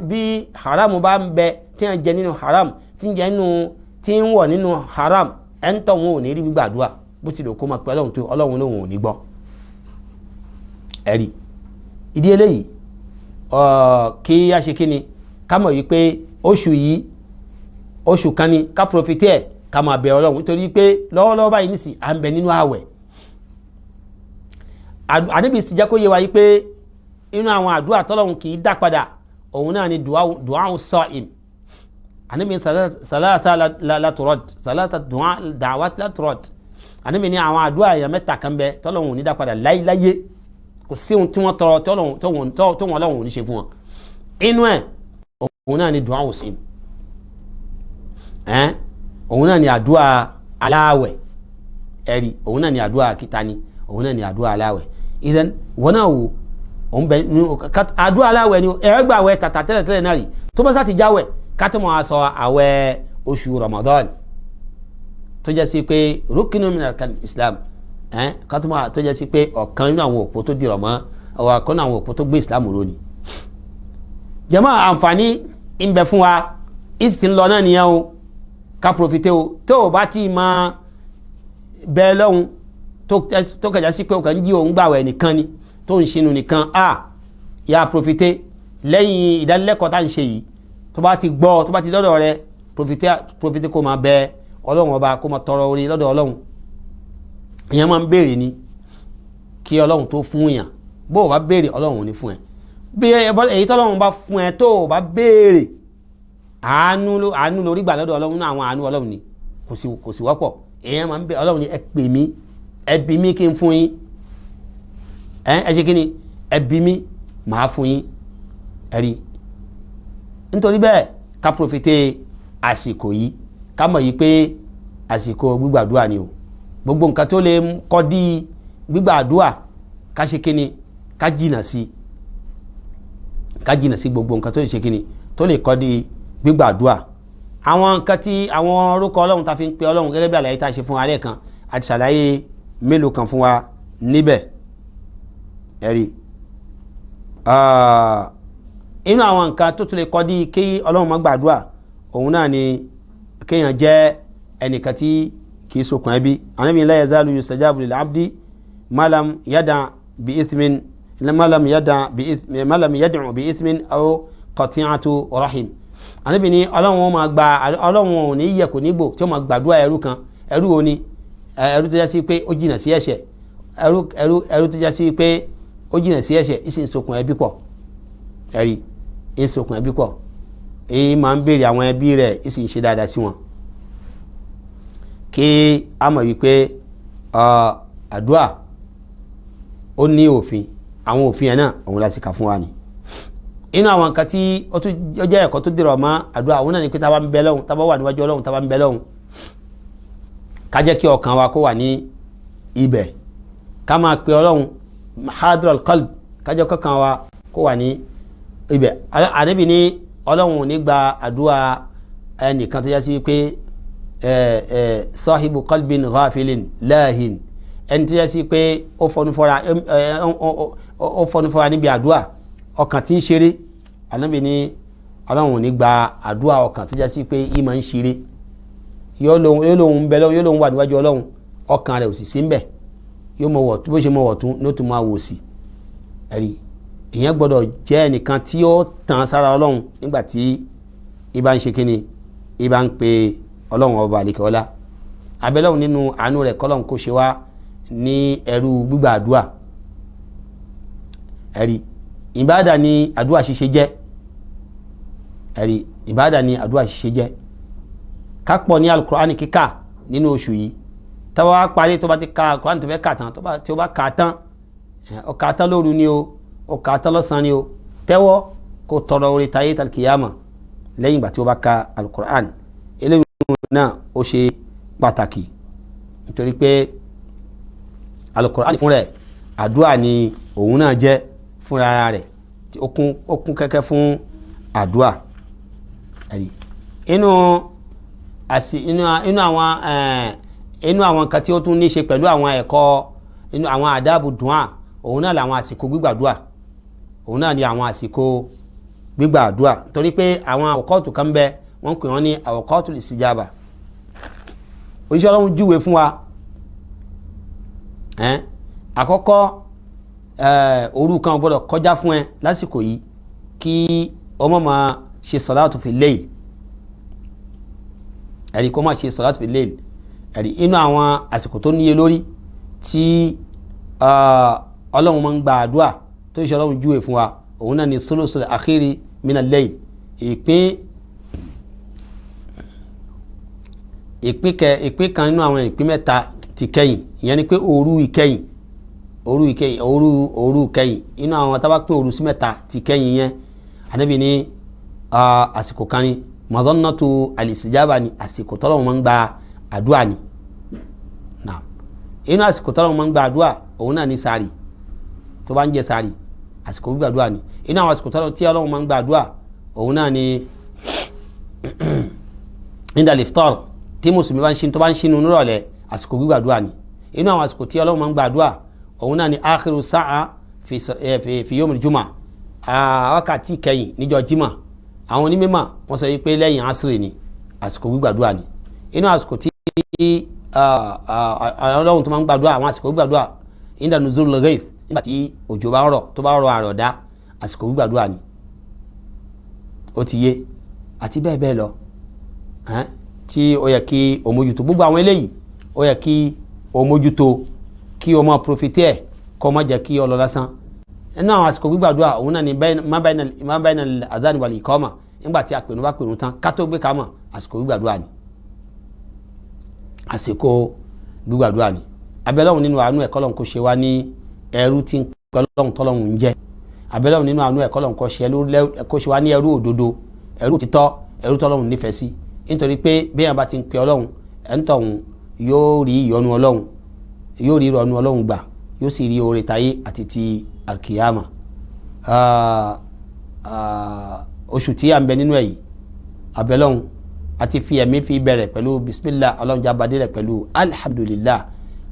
[SPEAKER 2] bí haram bá ń bẹ, tí yàn jẹ nínú haram, tí ń jẹ nínú, tí ń wọ̀ nínú haram, ẹ̀ ń tọ̀ wọn ò ní rí gbígbà àdúrà. Bó tilẹ̀ kó máa pẹ́ Ọlọ́run tó, Ọlọ́run lòun ò ní gbọ́. Ẹ̀rí ìdí eléyìí, kí a ṣe kí ni ká mọ̀ wípé oṣù yìí, oṣù kan ni ká profite ẹ̀, ká máa bẹ Ọlọ́run, nítorí pé lọ́wọ́lọ́wọ́ báyìí nísìn à ń bẹ nínú ààwẹ̀. Ànábì sì jẹ́ kó yé wa yìí pé inú àwọn àdúrà tọ́lọ́run kì í dá padà, òun náà ni du'a sa'im. Ànábì thalatha la turad, thalatha da'awat la turad. Ànábì ní àwọn àdúrà èèyàn mẹ́ta kan bẹ tọ́lọ́run ò ní dá padà láyéláyé. Kò sí ohun tí wọ́n tọrọ tó wọn Ọlọ́run ò ní ṣe fún wọn. Inú ẹ̀, òun náà ni du'a sa'im, òun náà ni àdúrà aláwẹ̀. Ẹ̀rí, òun náà ni àdúrà kìtani, òun náà ni àdúrà aláwẹ̀. Ìdẹ́n wọn náà wò òun bẹ àdúrà aláwẹ̀ ni ẹ̀rọ gbà wẹ̀ tàtà tẹ́lẹ̀tẹ́lẹ̀ náà rí tó bá sá ti jáwẹ̀, ká tó máa sọ àwẹ̀ oṣù Ramadan tó jẹ́ sí pé rúkìnnú min arkan Islam, ká tó máa tó jẹ́ sí pé ọ̀kan nínú àwọn òpó tó dìrọ̀ mọ́, ọ̀kan nínú àwọn òpó tó gbé Islam ró ni. Jàmá, àǹfààní ń bẹ fún wa, ìsì ti ń lọ náà nìyẹn o. Ká profite o. Tó o bá ti máa bẹ lọ́hùn, tó kẹjà sí pé o kàn ń jí òun gbàwẹ̀ nìkan ni, tó ń ṣinú nìkan, a yà profite lẹ́yìn ìdánilẹ́kọ̀ọ́ tá à ń ṣe yìí. Tó bá ti gbọ́, tó bá ti dọ́dọ̀ rẹ, profite, profite, kó máa bẹ Ọlọ́run Ọba, kó máa tọrọ orí lọ́dọ̀ Ọlọ́run. Ìyẹn máa ń béèrè ni kí Ọlọ́run tó fún yàn. Bó o bá béèrè, Ọlọ́run ò ní fún ẹ. Bí èyí tọ́lọ́run bá fún ẹ, tó o bá béèrè, àánú lórí gbà lọ́dọ̀ Ọlọ́run náà. Àwọn àánú Ọlọ́run ni kò sí wọ́pọ̀. Èèyàn máa ń bẹ Ọlọ́run ni, ẹ pè mí, ẹ bi mí kí n fún yín. Ẹ ṣe kí ni? Ẹ bi mí, màá fún yín. Ẹ rí, nítorí bẹ́ẹ̀, ká profite àsìkò yìí, ká mọ̀ yìí pé àsìkò gbígbàdúrà ni o. Gbogbo nǹkan tó lè kọ́ dí gbígbàdúrà, ká ṣe kí ni? Ká jìnà sí, ká jìnà sí gbogbo nǹkan tó lè ṣe kí ni, tó lè kọ́ dí gbígbàdúrà. Àwọn nǹkan tí àwọn orúkọ Ọlọ́run ta fi ń pe Ọlọ́run, gẹ́gẹ́ bí àlàyé tá a ṣe fún wa lẹ́ẹ̀kan, àti ṣàlàyé mélòó kan fún wa níbẹ̀. Ẹ̀rí inú àwọn nǹkan tó tún lè kọ́ dí kí Ọlọ́run má gbàdúrà, òun náà ni kéèyàn jẹ́ ẹnìkan tí kì í sokùn ẹbí. Ànábì la yazalu yustajabu lil abdi malam yada bi ithmin, malam yada bi ithmin, malam yad'u bi ithmin aw qati'atu rahim. Ànábì ní Ọlọ́run máa gba, Ọlọ́run ò ní yẹ kò ní gbò tí ó máa gbàdúrà ẹrú kan. Ẹrú wo ni? Ẹrú tó jẹ́ sí pé ó jìnà sí ẹ̀ṣẹ̀, ẹrú tó jẹ́ sí pé ó jìnà sí ẹ̀ṣẹ̀, ìsìn sokùn ẹbí pọ̀. Ẹ̀rí, ń sokùn ẹbí pọ̀, èyí máa ń béèrè àwọn ẹbí rẹ̀, ìsìn ṣe dáadáa sí wọn. Kí a mọ̀ wípé àdúà ó ní òfin. Àwọn òfin yẹn náà, òun láti kà fún wa ni. Inú àwọn nǹkan tí ó tún jẹ́ ẹ̀kọ́ tó dìrọ̀ mọ́ àdúrà, òun náà ni pé tá a bá ń bẹ lọ́hùn, tá a bá wà níwájú Ọlọ́hun, tá a bá ń bẹ lọ́hùn, ká jẹ́ kí ọkàn wa kó wà ní ibẹ̀, ká máa pe Ọlọ́hun hadral qalb, ká jẹ́ kọ́kàn wa kó wà ní ibẹ̀. Ànábì ní Ọlọ́hun ò ní gba àdúrà ẹnìkan tó yẹ sí pé sahibu qalbin ghafilin lahin, ẹni tó yẹ sí pé ó fọnú fọra, ó fọ́nú fọ́ra níbi àdúrà ọkàn tí ń ṣeré. Ànábì ní Ọlọ́run ò ní gba àdúrà ọkàn tó jásí pé í máa ń ṣeré. Yóò lóun ń bẹ lọ́wọ́, yóò lóun wà níwájú Ọlọ́run, ọkàn rẹ̀ ò sì sí ń bẹ̀, yóò mọ wọ̀ bó ṣe mọ wọ̀ tún ní ó tún máa wò sí. Ẹ̀rí ìyẹn gbọ́dọ̀ jẹ́ ẹnìkan tí ó tàn sára Ọlọ́run nígbà tí ibà ń ṣe kíni, ibà ń pe Ọlọ́run ọba àlekè ọlá. Abẹ́lọ́run nínú àánú rẹ̀ kọ́lọ́run kó ṣe wá ní ẹrú gbígbà àdúà. Ẹ̀rí ìbáàdà ni àdúà ṣíṣe jẹ́. Ẹ̀rí ìbáàdà ni àdúà ṣíṣe jẹ́. Kápọ̀ ní alukur'ani kíkà nínú oṣù yìí. Tó bá parí, tó bá ti ka alukur'ani tó fẹ́ kà tán, tó bá kà tán, ó kà tán lóru ni o, ó kà tán lọ́sàn-án ni o, tẹ́wọ́ kó tọrọ orí tayé tàlkìyàmà lẹ́yìn ìgbà tí ó bá ka alukur'an. Eléyìí náà ó ṣe pàtàkì nítorí pé alukur'an fún rẹ̀ àdúrà ni òun náà jẹ́ fúnra rẹ̀, ó kún kẹ́kẹ́ fún àdúrà. Inú inú àwọn inú àwọn nǹkan tí ó tún ní ṣe pẹ̀lú àwọn ẹ̀kọ́ inú àwọn àdáàbò dùn à, òun náà làwọn àsìkò gbígbàdúà, òun náà ni àwọn àsìkò gbígbàdúà, torí pé àwọn àwòkọ́ọ̀tù kan bẹ, wọ́n pè wọ́n ní àwòkọ́ọ̀tù ìsìjàbà. Òjíṣẹ́ Ọlọ́run júwe fún wa. Àkọ́kọ́, òru kan gbọ́dọ̀ kọjá fún ẹ lásìkò yìí kí ọmọ máa ṣe sọ̀láàtù fi layl. Ẹ̀rí kó máa ṣe sọ̀láàtù fi layl. Ẹ̀rí inú àwọn àsìkò tó níye lórí tí Ọlọ́run máa ń gba àdúrà tó ṣe Ọlọ́run júwe fún wa, òun náà ni sulusul akhiri minal layl, ìpín kan nínú àwọn ìpín mẹ́ta ti kẹ́yìn. Ìyẹn ni pé òru ìkẹyìn, òru ìkẹyìn, òru ìkẹyìn inú àwọn tá bá pín òru sí mẹ́ta ti kẹ́yìn yẹn, Ànábì ní àsìkò kan ní madannatu al-istijaba ni, àsìkò tọ́lọ́run máa ń gba àdúrà ni. Inú àsìkò tọ́lọ́run máa ń gba àdúrà, òun náà ní sàárì. Tó bá ń jẹ sàárì, àsìkò gbígbàdúrà ni. Inú àwọn àsìkò tí Ọlọ́run máa ń gba àdúrà, òun náà ní indal iftar, tí mùsùlùmí bá ń ṣe, tó bá ń ṣínú nírọ̀lẹ́, àsìkò gbígbàdúrà ni. Inú àwọn àsìkò tí Ọlọ́run máa ń gba àdúrà, òun náà ní akhiru sa'a fi yomil juma, wákàtí kẹyìn níjọ́ jimá. Àwọn onímọ̀ wọ́n sọ pé lẹ́yìn asiri ni àsìkò gbígbàdúrà ni. Inú àsìkò tí Ọlọ́run tó máa ń gbàdúrà, àwọn àsìkò gbígbàdúrà, inda nuzul ghaith, nígbà tí òjò bá ń rọ̀, tó bá rọ̀ àrọ̀dá, àsìkò gbígbàdúrà ni. Ó ti yé àti bẹ́ẹ̀ bẹ́ẹ̀ lọ tí ó yẹ kí o mójútó. Gbogbo àwọn eléyìí, ó yẹ kí o mójútó, kí o máa profiter ẹ̀, kó má jẹ́ kí o lọ lásán. Nínú àwọn àsìkò gbígbàdúrà, òun náà ni ma bayna al-adhan wal iqama, nígbà tí àpèrún bá pèrún tán ká tó gbé ká mọ̀, àsìkò gbígbàdúrà ni, àsìkò gbígbàdúrà ni. Abẹ́lẹ́hùn nínú àánú ẹ̀kọ́ lọ́hùn kó ṣe wá ní ẹrú tí ń pẹ́ lọ́hùn tọ́lọ́hùn ń jẹ́. Abẹ́lẹ́hùn nínú àánú ẹ̀kọ́ lọ́hùn kó ṣe wá ní ẹrú òdodo, ẹrú òtítọ́, ẹrú tọ́lọ́hùn nífẹ̀ẹ́ sí, nítorí pé bí èèyàn bá ti ń pe Ọlọ́hun, ẹ̀ńtọ̀hún yóò rí ìyọ́nú Ọlọ́hun, yóò rí ìrọ̀nú Ọlọ́hun gbà, yóò sì rí oore tayé àti ti alkiyama. Oṣù tí a ń bẹ nínú ẹ̀ yìí, abẹ́lọ́hun àti fi ẹ̀mí fi bẹ̀rẹ̀ pẹ̀lú bisimilah, Ọlọ́run jábàdé rẹ̀ pẹ̀lú alhamdulillah,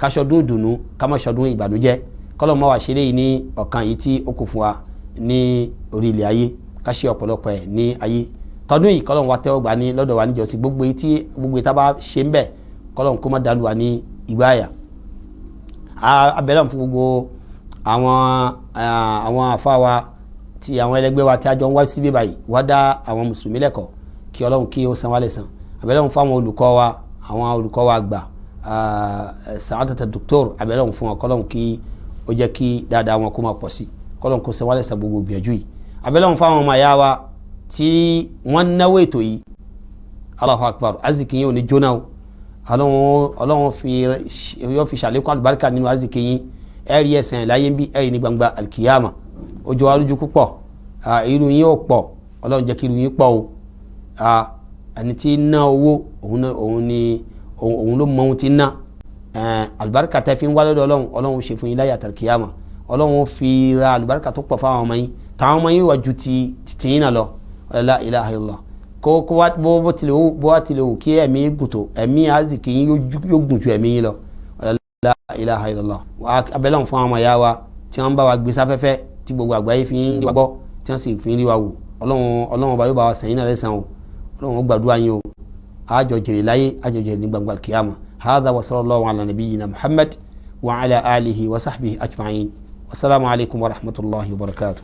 [SPEAKER 2] káṣọdún ìdùnnú, kámọ́ṣọdún ìbànújẹ́. Kọ́lọ́ mọ́ wa ṣeré yìí ní ọ̀kan yìí tí ó kù fún wa ní orí ilẹ̀ ayé, ká ṣe ọ̀pọ̀lọpọ̀ ẹ̀ ní ayé tọdún yìí. Kọ́lọ́n wa tẹ́wọ́ gbà ní lọ́dọ̀ wa níjọ́sí. Gbogbo yìí tí gbogbo yìí tá bá ṣe ń bẹ̀, kọ́lọ́n kó má dàlú wa ní ìgbà àyà. Abẹ́lẹ́ fún gbogbo àwọn àfa wa ti àwọn ẹlẹgbẹ́ wa tí a jọ ń wá síbí báyìí wá dá àwọn mùsùlùmí lẹ́kọ̀ọ́, kí Ọlọ́run kí ó san wá lẹ́san. Abẹ́lẹ́ fún àwọn olùkọ́ wa, àwọn olùkọ́ wa àgbà, sàádàtà dòkítọ́r, abẹ́lẹ́ fún wọn, kọ́lọ́run kí ó jẹ́ kí dáadáa wọn kó máa pọ̀ sí, kọ́lọ́run kó san wá lẹ́san gbogbo gbìyànjú yìí. Abẹ́lẹ́ fún àwọn ọmọ ìyá wa tí wọ́n náwó ètò yìí. Allahu Akbar, aziki yín ò ní jóná o. Ọlọ́run yóò fi ṣàlékún àlùbáríkà nínú aziki yín. Ẹ̀rí ẹ̀sìn láyé ń bí, ẹ̀rí ní gbangba alkiyama. Ó jọ wá lójú púpọ̀. Irú yín ò pọ̀, Ọlọ́run jẹ́ kí irú yín pọ̀ o. Ẹni tí ń ná owó, òun ni òun ló mọ ohun tí ń ná. Àlùbáríkà tẹ́ fi ń wá lọ́dọ̀ Ọlọ́run, Ọlọ́run ṣe fún yín láyé àtàlùkìyàmà. Ọlọ́run fi ra àlùbáríkà tó pọ̀ fáwọn ọmọ yín, táwọn ọmọ yín wà ju ti tìyín náà lọ. La ilaha illallah. Kó kó wá bó tilẹ̀ wù, bó wá tilẹ̀ wù kí ẹ̀mí gùn tó, ẹ̀mí azìkì yín yóò gùn ju ẹ̀mí yín lọ. La ilaha illallah. Abẹ́lẹ́ fún àwọn ọmọ ya wa. Tí wọ́n bá wa gbé sáfẹ́fẹ́, tí gbogbo àgbáyé fi ń rí wa gbọ́, tí wọ́n sì fi ń rí wa wò. Ọlọ́run, Ọlọ́run ọba yóò bá wa sẹ́yìn náà lẹ́sàn o. Ọlọ́run ó gbàdúrà yín o. Àjọ jèrè láyé, àjọ jèrè ní gbangba kíyàmà. Hadha wa sallallahu ala nabiyyina Muhammad wa ala alihi wa sahbihi ajma'in. Wasalaamu alaykum wa rahmatulahi wa barakatuh.